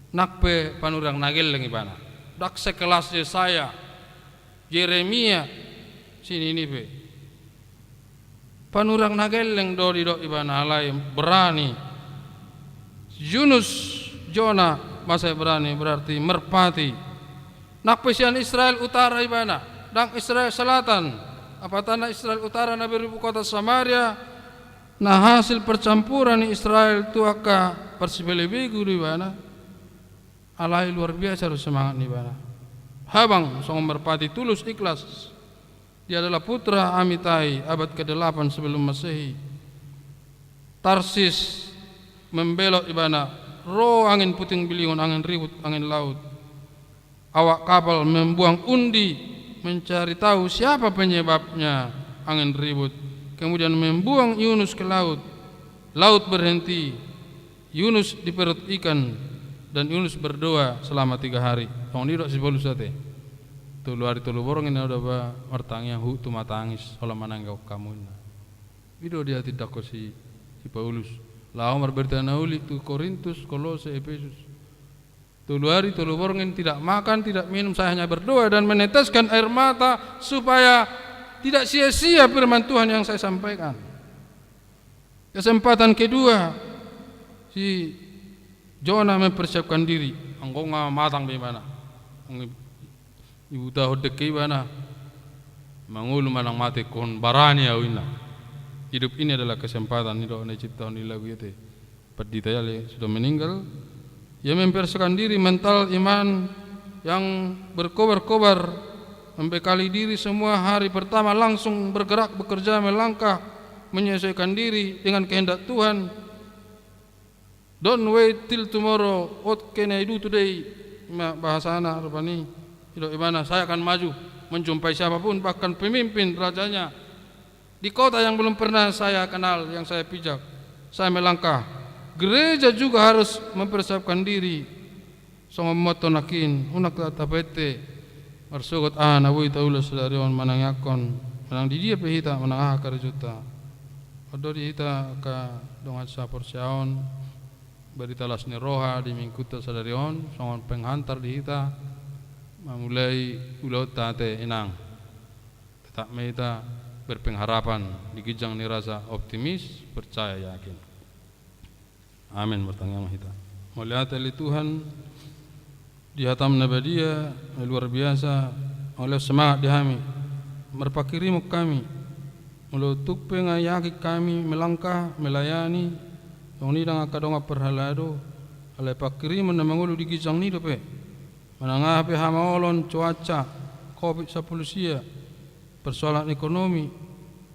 Nang pe panurirang na gelleng ibana. Ndang sekelas Yesaya, Jeremia, si Ninive. Panurirang na gelleng do didok ibana, alai berani. Yunus, Jona, bahasa Ibrani berarti merpati. Nang pe sian Israel Utara ibana, ndang Israel Selatan. Apatanna Israel Utara na beribu kota Samaria, na hasil percampuran ni Israel tu angka parsibelebegu do ibana. Alai luar biasa do semangat ni ibana. Habang songon merpati tulus ikhlas. Dia adalah putra Amitai, abad kedelapan sebelum Masehi. Tarsis membelot ibana, ro angin puting beliung, angin ribut, angin laut. Awak kapal membuang undi mencari tahu siapa penyebabnya angin ribut. Kemudian membuang Yunus ke laut. Laut berhenti. Yunus di perut ikan dan Yunus berdoa selama tiga hari. Songon i do si Paulus ate. Tolu ari tolu borngin au do ba martangiang, huhut tumatangis, holan manangihon hamu, ninna. I do diatindangkon si, si Paulus. Laho marberita na uli tu Korintus, Kolose, Epesus. Tolu hari, tolu borngin tidak makan, tidak minum, saya hanya berdoa dan meneteskan air mata supaya tidak sia-sia firman Tuhan yang saya sampaikan. Kesempatan kedua, si Jona mempersiapkan diri. Anggo nga matang be ibana. Anggo ibutahon dengke ibana. Mangolu manang mate, ingkon barani au, ninna. Hidup ini adalah kesempatan, i do na diciptahon ni lagu i ate. Pandita i ale sudah meninggal. Ia mempersiapkan diri, mental iman yang berkobar-kobar, membekali diri semua hari pertama langsung bergerak, bekerja, melangkah, menyesuaikan diri dengan kehendak Tuhan. Don't wait till tomorrow, what can I do today? Ima bahasana rupani. I do ibana, saya akan maju, menjumpai siapapun, bahkan pemimpin rajanya. Di kota yang belum pernah saya kenal, yang saya pijak, saya melangkah. Gereja juga harus mempersiapkan diri. Songon motto nangkin, unang hita tapaitte marsogot aha na boi taulos sadari on, manangiangkon, manang di dia pe hita, manang aha karejota. On do di hita angka dongan saporseaon, barita las ni roha di minggunta sadari on, songon penghantar di hita mamulai ulaonta ate, inang. Tetap ma hita berpengharapan di ginjang ni rasa optimis, percaya, yakin. Amen. Martangiang ma hita. Mauliate ale Tuhan, di hataM na badia, luar biasa, mangalean semangat di hami, marpanghirimon hami, molo tung pe nga yakin hami melangkah, melayani, songon i ndang angka dongan parhalado, alai panghirimon na mangolu di ginjang ni dope. Manang aha pe hamaolon, cuaca, covid sampulu sia, persoalan ekonomi,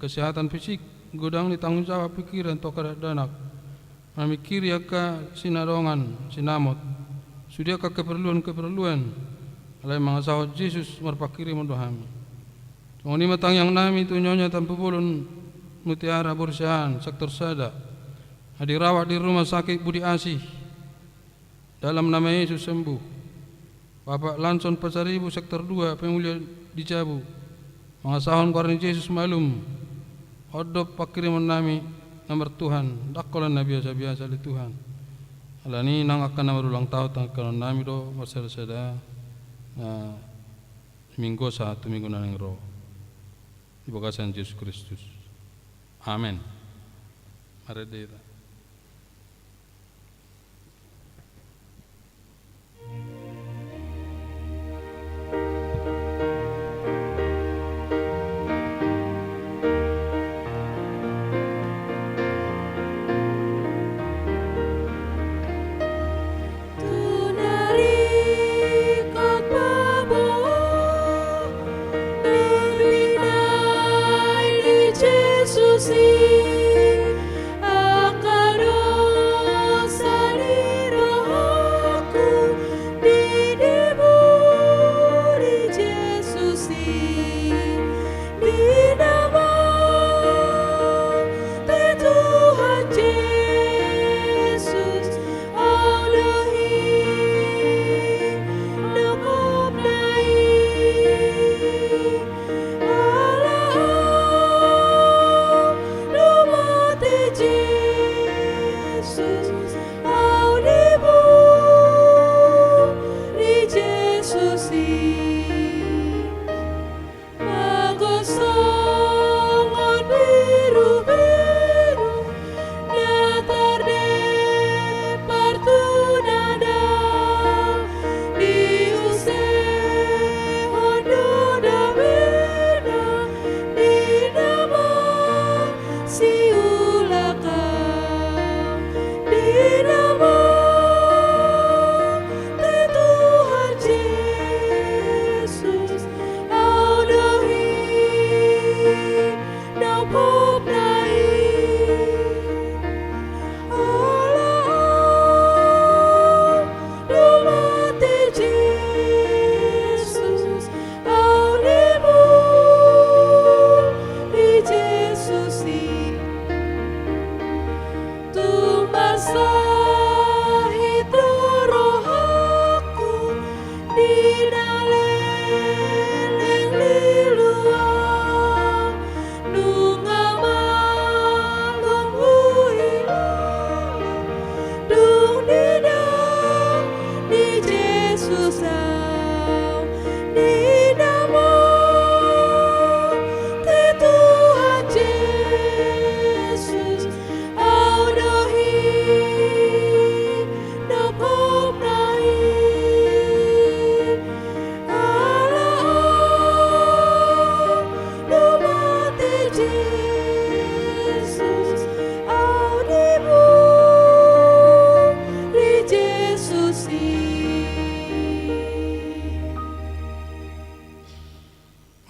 kesehatan fisik, godang ni tanggung jawab pikiran tu angka dakdanak, mamingkiri angka sinadongan, sinamot, sude angka keperluan-keperluan, alai mangasahon Jesus marpanghirimon do hami. Songon i ma tangiang nami tu Nyonya Tampubolon Mutiara Borsiahaan, sektor sada, na dirawat di Rumah Sakit Budi Asih. Dalam nama Yesus, sembuh. Bapak Lanson Pasaribu, sektor dua, pemulihan di Jabu. Mangasahon goar ni Jesus malum. On do panghirimon nami na martuhan, ndang holan na biasa-biasa ale Tuhan. Alani i nang angka na marulang tahun tangihon nami do marsada-sada na minggu sahat tu minggu na naeng ro. Di bagasan Jesus Kristus. Amen. Marende hita.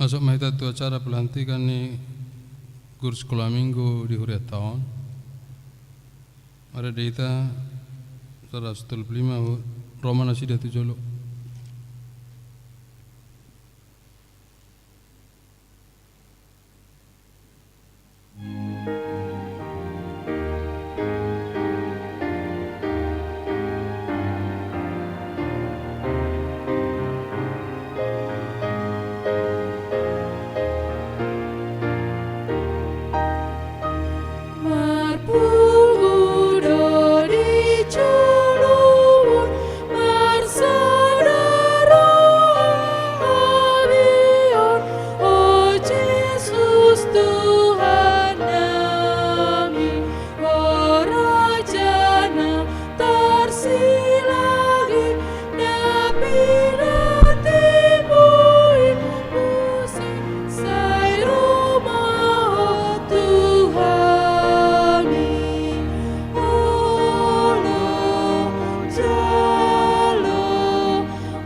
Masuk ma hita tu acara pelantikan ni guru sekolah minggu di hurianta on. Marende hita saratus tolu pulu lima hu-, ro ma nasida tu jolo. Marpungu do di joloan marsaudara hami on, o Jesus Tuhan nami, o Raja na tarsilangit, na pinantibo i muse, sai ro ma Ho tu hami. Olo, jalo,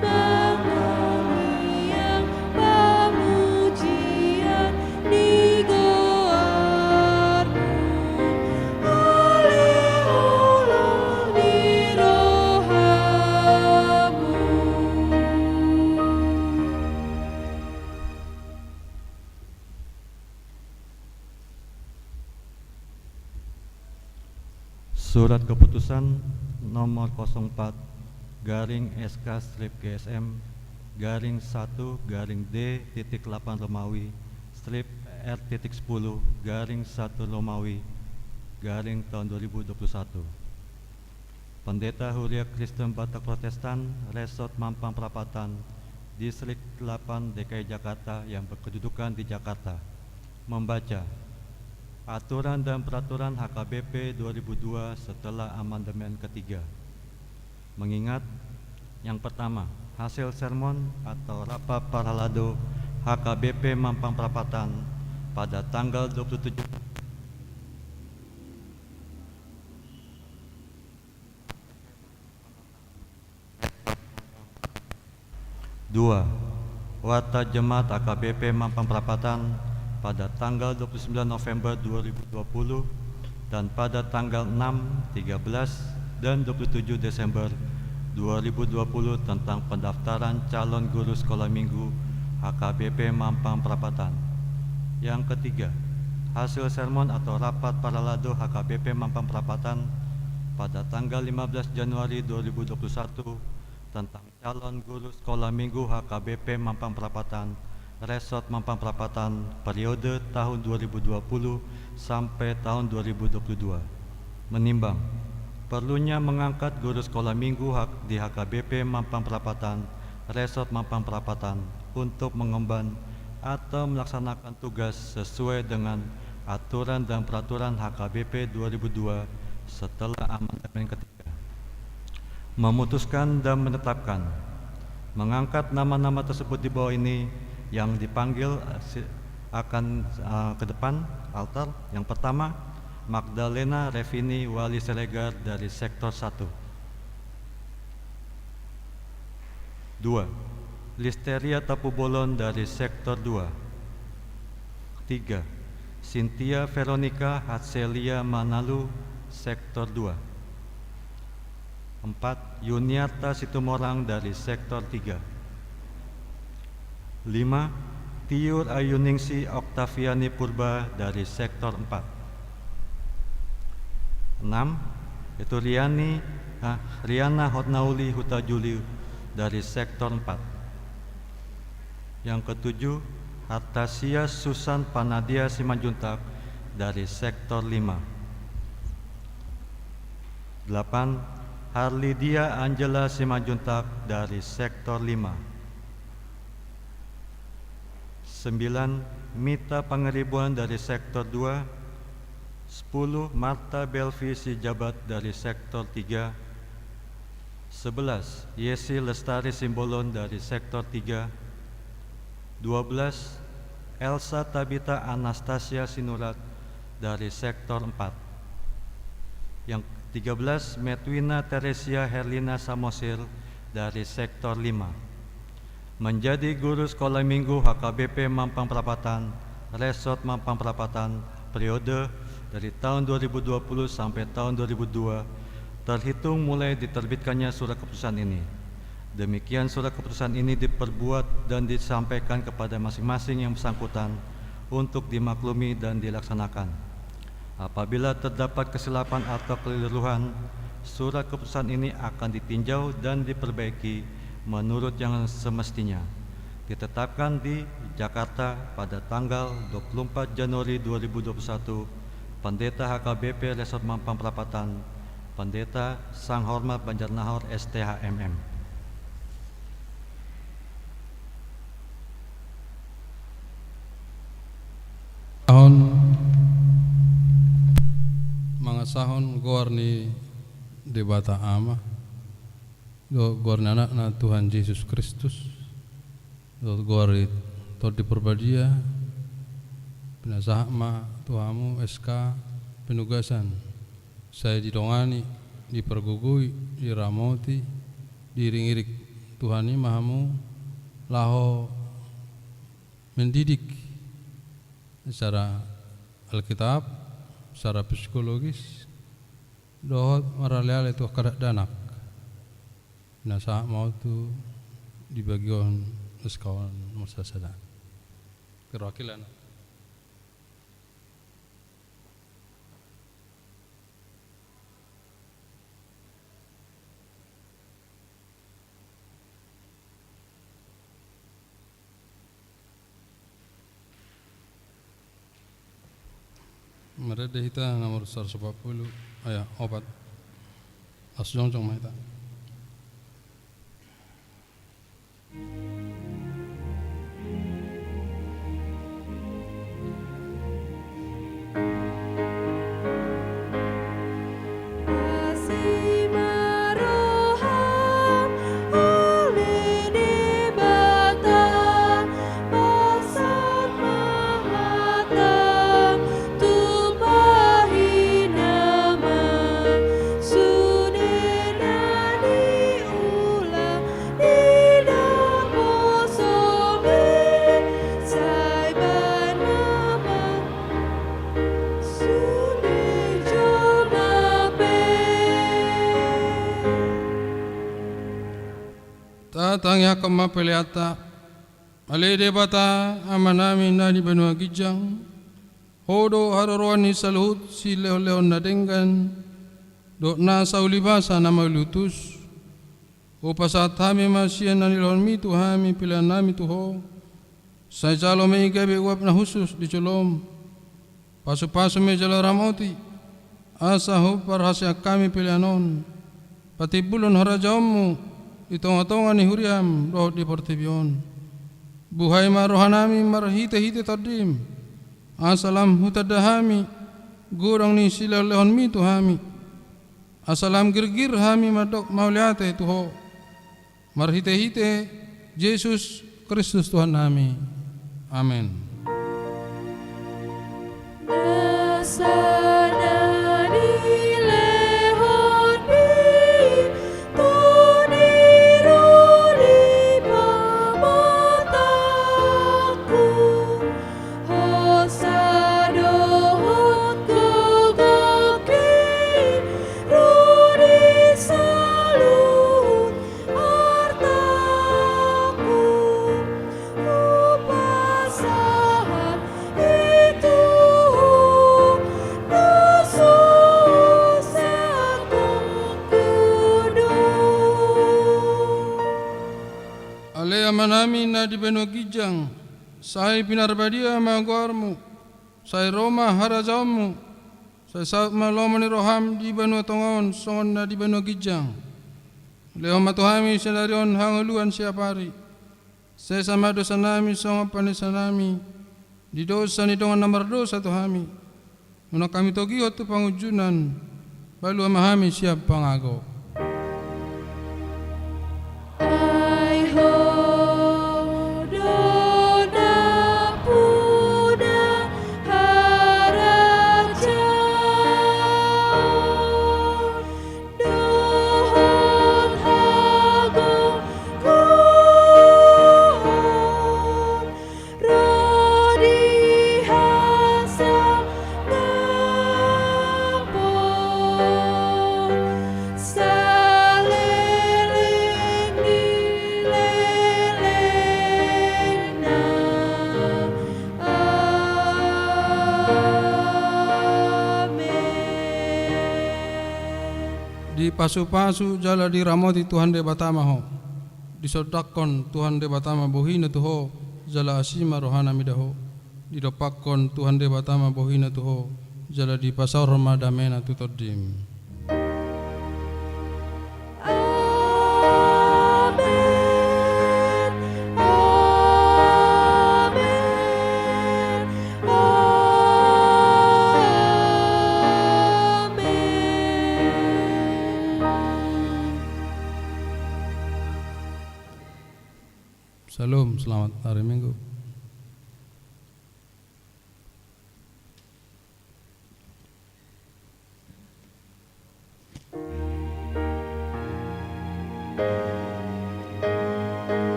mangangiang pamujian ni goarMu, ale holong ni rohaMu. Surat keputusan nomor kosong empat garing S K strip G S M garing satu garing D titik delapan Romawi strip R titik sepuluh garing satu Romawi garing tahun dua ribu dua puluh satu. Pendeta Huria Kristen Batak Protestan, Resort Mampang Prapatan, Distrik delapan D K I Jakarta yang berkedudukan di Jakarta, membaca Aturan dan Peraturan H K B P dua ribu dua setelah amandemen ketiga. Mengingat, yang pertama, hasil sermon atau rapat parhalado H K B P Mampang Prapatan pada tanggal dua puluh tujuh Dua, Warta Jemaat H K B P Mampang Prapatan pada tanggal dua puluh sembilan November dua ribu dua puluh dan pada tanggal enam, tiga belas, dan dua puluh tujuh Desember dua ribu dua puluh tentang pendaftaran calon guru sekolah minggu H K B P Mampang Prapatan. Yang ketiga, hasil sermon atau rapat parhalado H K B P Mampang Prapatan pada tanggal lima belas Januari dua ribu dua puluh satu tentang calon guru sekolah minggu H K B P Mampang Prapatan, Resort Mampang Prapatan, periode tahun dua ribu dua puluh sampai tahun dua ribu dua puluh dua. Menimbang perlunya mengangkat guru sekolah minggu hak-, di H K B P Mampang Prapatan, Resort Mampang Prapatan untuk mengemban atau melaksanakan tugas sesuai dengan aturan dan peraturan H K B P dua ribu dua setelah amandemen ketiga. Memutuskan dan menetapkan mengangkat nama-nama tersebut di bawah ini yang dipanggil, eh, si-, akan, eh, ke depan altar. Yang pertama, Magdalena Revini Wali Siregar dari Sektor satu. Dua, Listeria Tapubolon dari Sektor dua. Tiga, Cynthia Veronica Hatselia Manalu, Sektor dua. Empat, Yuniarta Situmorang dari Sektor tiga. Lima, Tiur Ayuningsi Oktaviani Purba dari Sektor empat. Enam, itu Riani, ah, Riana Hotnauli Hutajulu dari Sektor empat. Yang ketujuh, Artasia Susan Panadia Simanjuntak dari Sektor lima. Delapan, Harlidia Angela Simanjuntak dari Sektor lima. Sembilan, Mita Pangaribuan dari Sektor dua. Sepuluh, Marta Belvi Sijabat dari Sektor tiga. Sebelas, Yesi Lestari Simbolon dari Sektor tiga. Dua belas, Elsa Tabita Anastasia Sinurat dari Sektor empat. Yang tiga belas, Metwina Teresia Herlina Samosir dari Sektor lima. Menjadi guru Sekolah Minggu H K B P Mampang Perapatan, Resort Mampang Perapatan, periode dari tahun dua ribu dua puluh sampai tahun dua ribu dua, terhitung mulai diterbitkannya surat keputusan ini. Demikian surat keputusan ini diperbuat dan disampaikan kepada masing-masing yang bersangkutan untuk dimaklumi dan dilaksanakan. Apabila terdapat kesilapan atau kekeliruan, surat keputusan ini akan ditinjau dan diperbaiki menurut yang semestinya. Ditetapkan di Jakarta pada tanggal dua puluh empat Januari dua ribu dua puluh satu, Pendeta H K B P Resort Mampang Perapatan, Pendeta Sanghormat Banjarnahor, S T H M M. Mangasahon goar ni Debata Ama, dohot goar ni Anakna Tuhan Jesus Kristus, dohot goar ni Tondi Parbadia, pinasahat ma tu hamu S K penugasan, sai didongani, dipargogoi, diramoti, diiring-iring Tuhan i ma hamu laho mendidik secara Alkitab, secara psikologis, dohot marale-ale tu angka dakdanak. Pinasahat ma on tu dibagihon S K on masa sada. Perwakilan. Marende hita nomor saratus opat pulu, aya, opat. Laos jongjong ma hita. Tatangiangkon ma peleanta. Ale Debata, Amanami na di banua ginjang, Ho do haroroan ni saluhut silehon-lehon na denggan, dohot nasa ulibasa na mauliutus. Hupasahat hami ma sian na nilehonmi tu hami peleannami tu Ho. Sai jalo ma i gabe uap na hushus di jolom. Pasu-pasu ma i jala ramoti, asa huparhaseang hami pelean on patimbulhon harajaonmu di tonga-tonga ni huriam dohot di portibi on. Buhai ma rohanami marhite-hite Tondim, asa lam hutanda hami godang ni silehon-lehonmi tu hami, asa lam girgir hami mandok mauliate tu Ho. Marhite-hite Jesus Kristus Tuhannami. Amen. Ale Amanami na di banua ginjang, sai pinarbadia ma goarmu, sai ro ma harajaonmu, sai saut ma lomo ni roham di banua tonga on songon na di banua ginjang. Lehon ma tu hami sadari on hangoluan siapari. Sesa ma dosanami songon panesanami di dosa ni dongan na mardosa tu hami. Unang hami togihon tu pangunjunan, palua ma hami sian pangago. Ai Ho do nampuna harajaon dohot hagogoon Dipasupasu jala diramoti Tuhan Debata ma ho. Disondangkon Tuhan Debata ma bohina tu ho, jala asi ma rohana mida ho. Didompakkon Tuhan Debata ma bohina tu ho, jala dipasaorhon ma damena tu tondim. Amen. Amen. Amen. Shalom, selamat hari Minggu.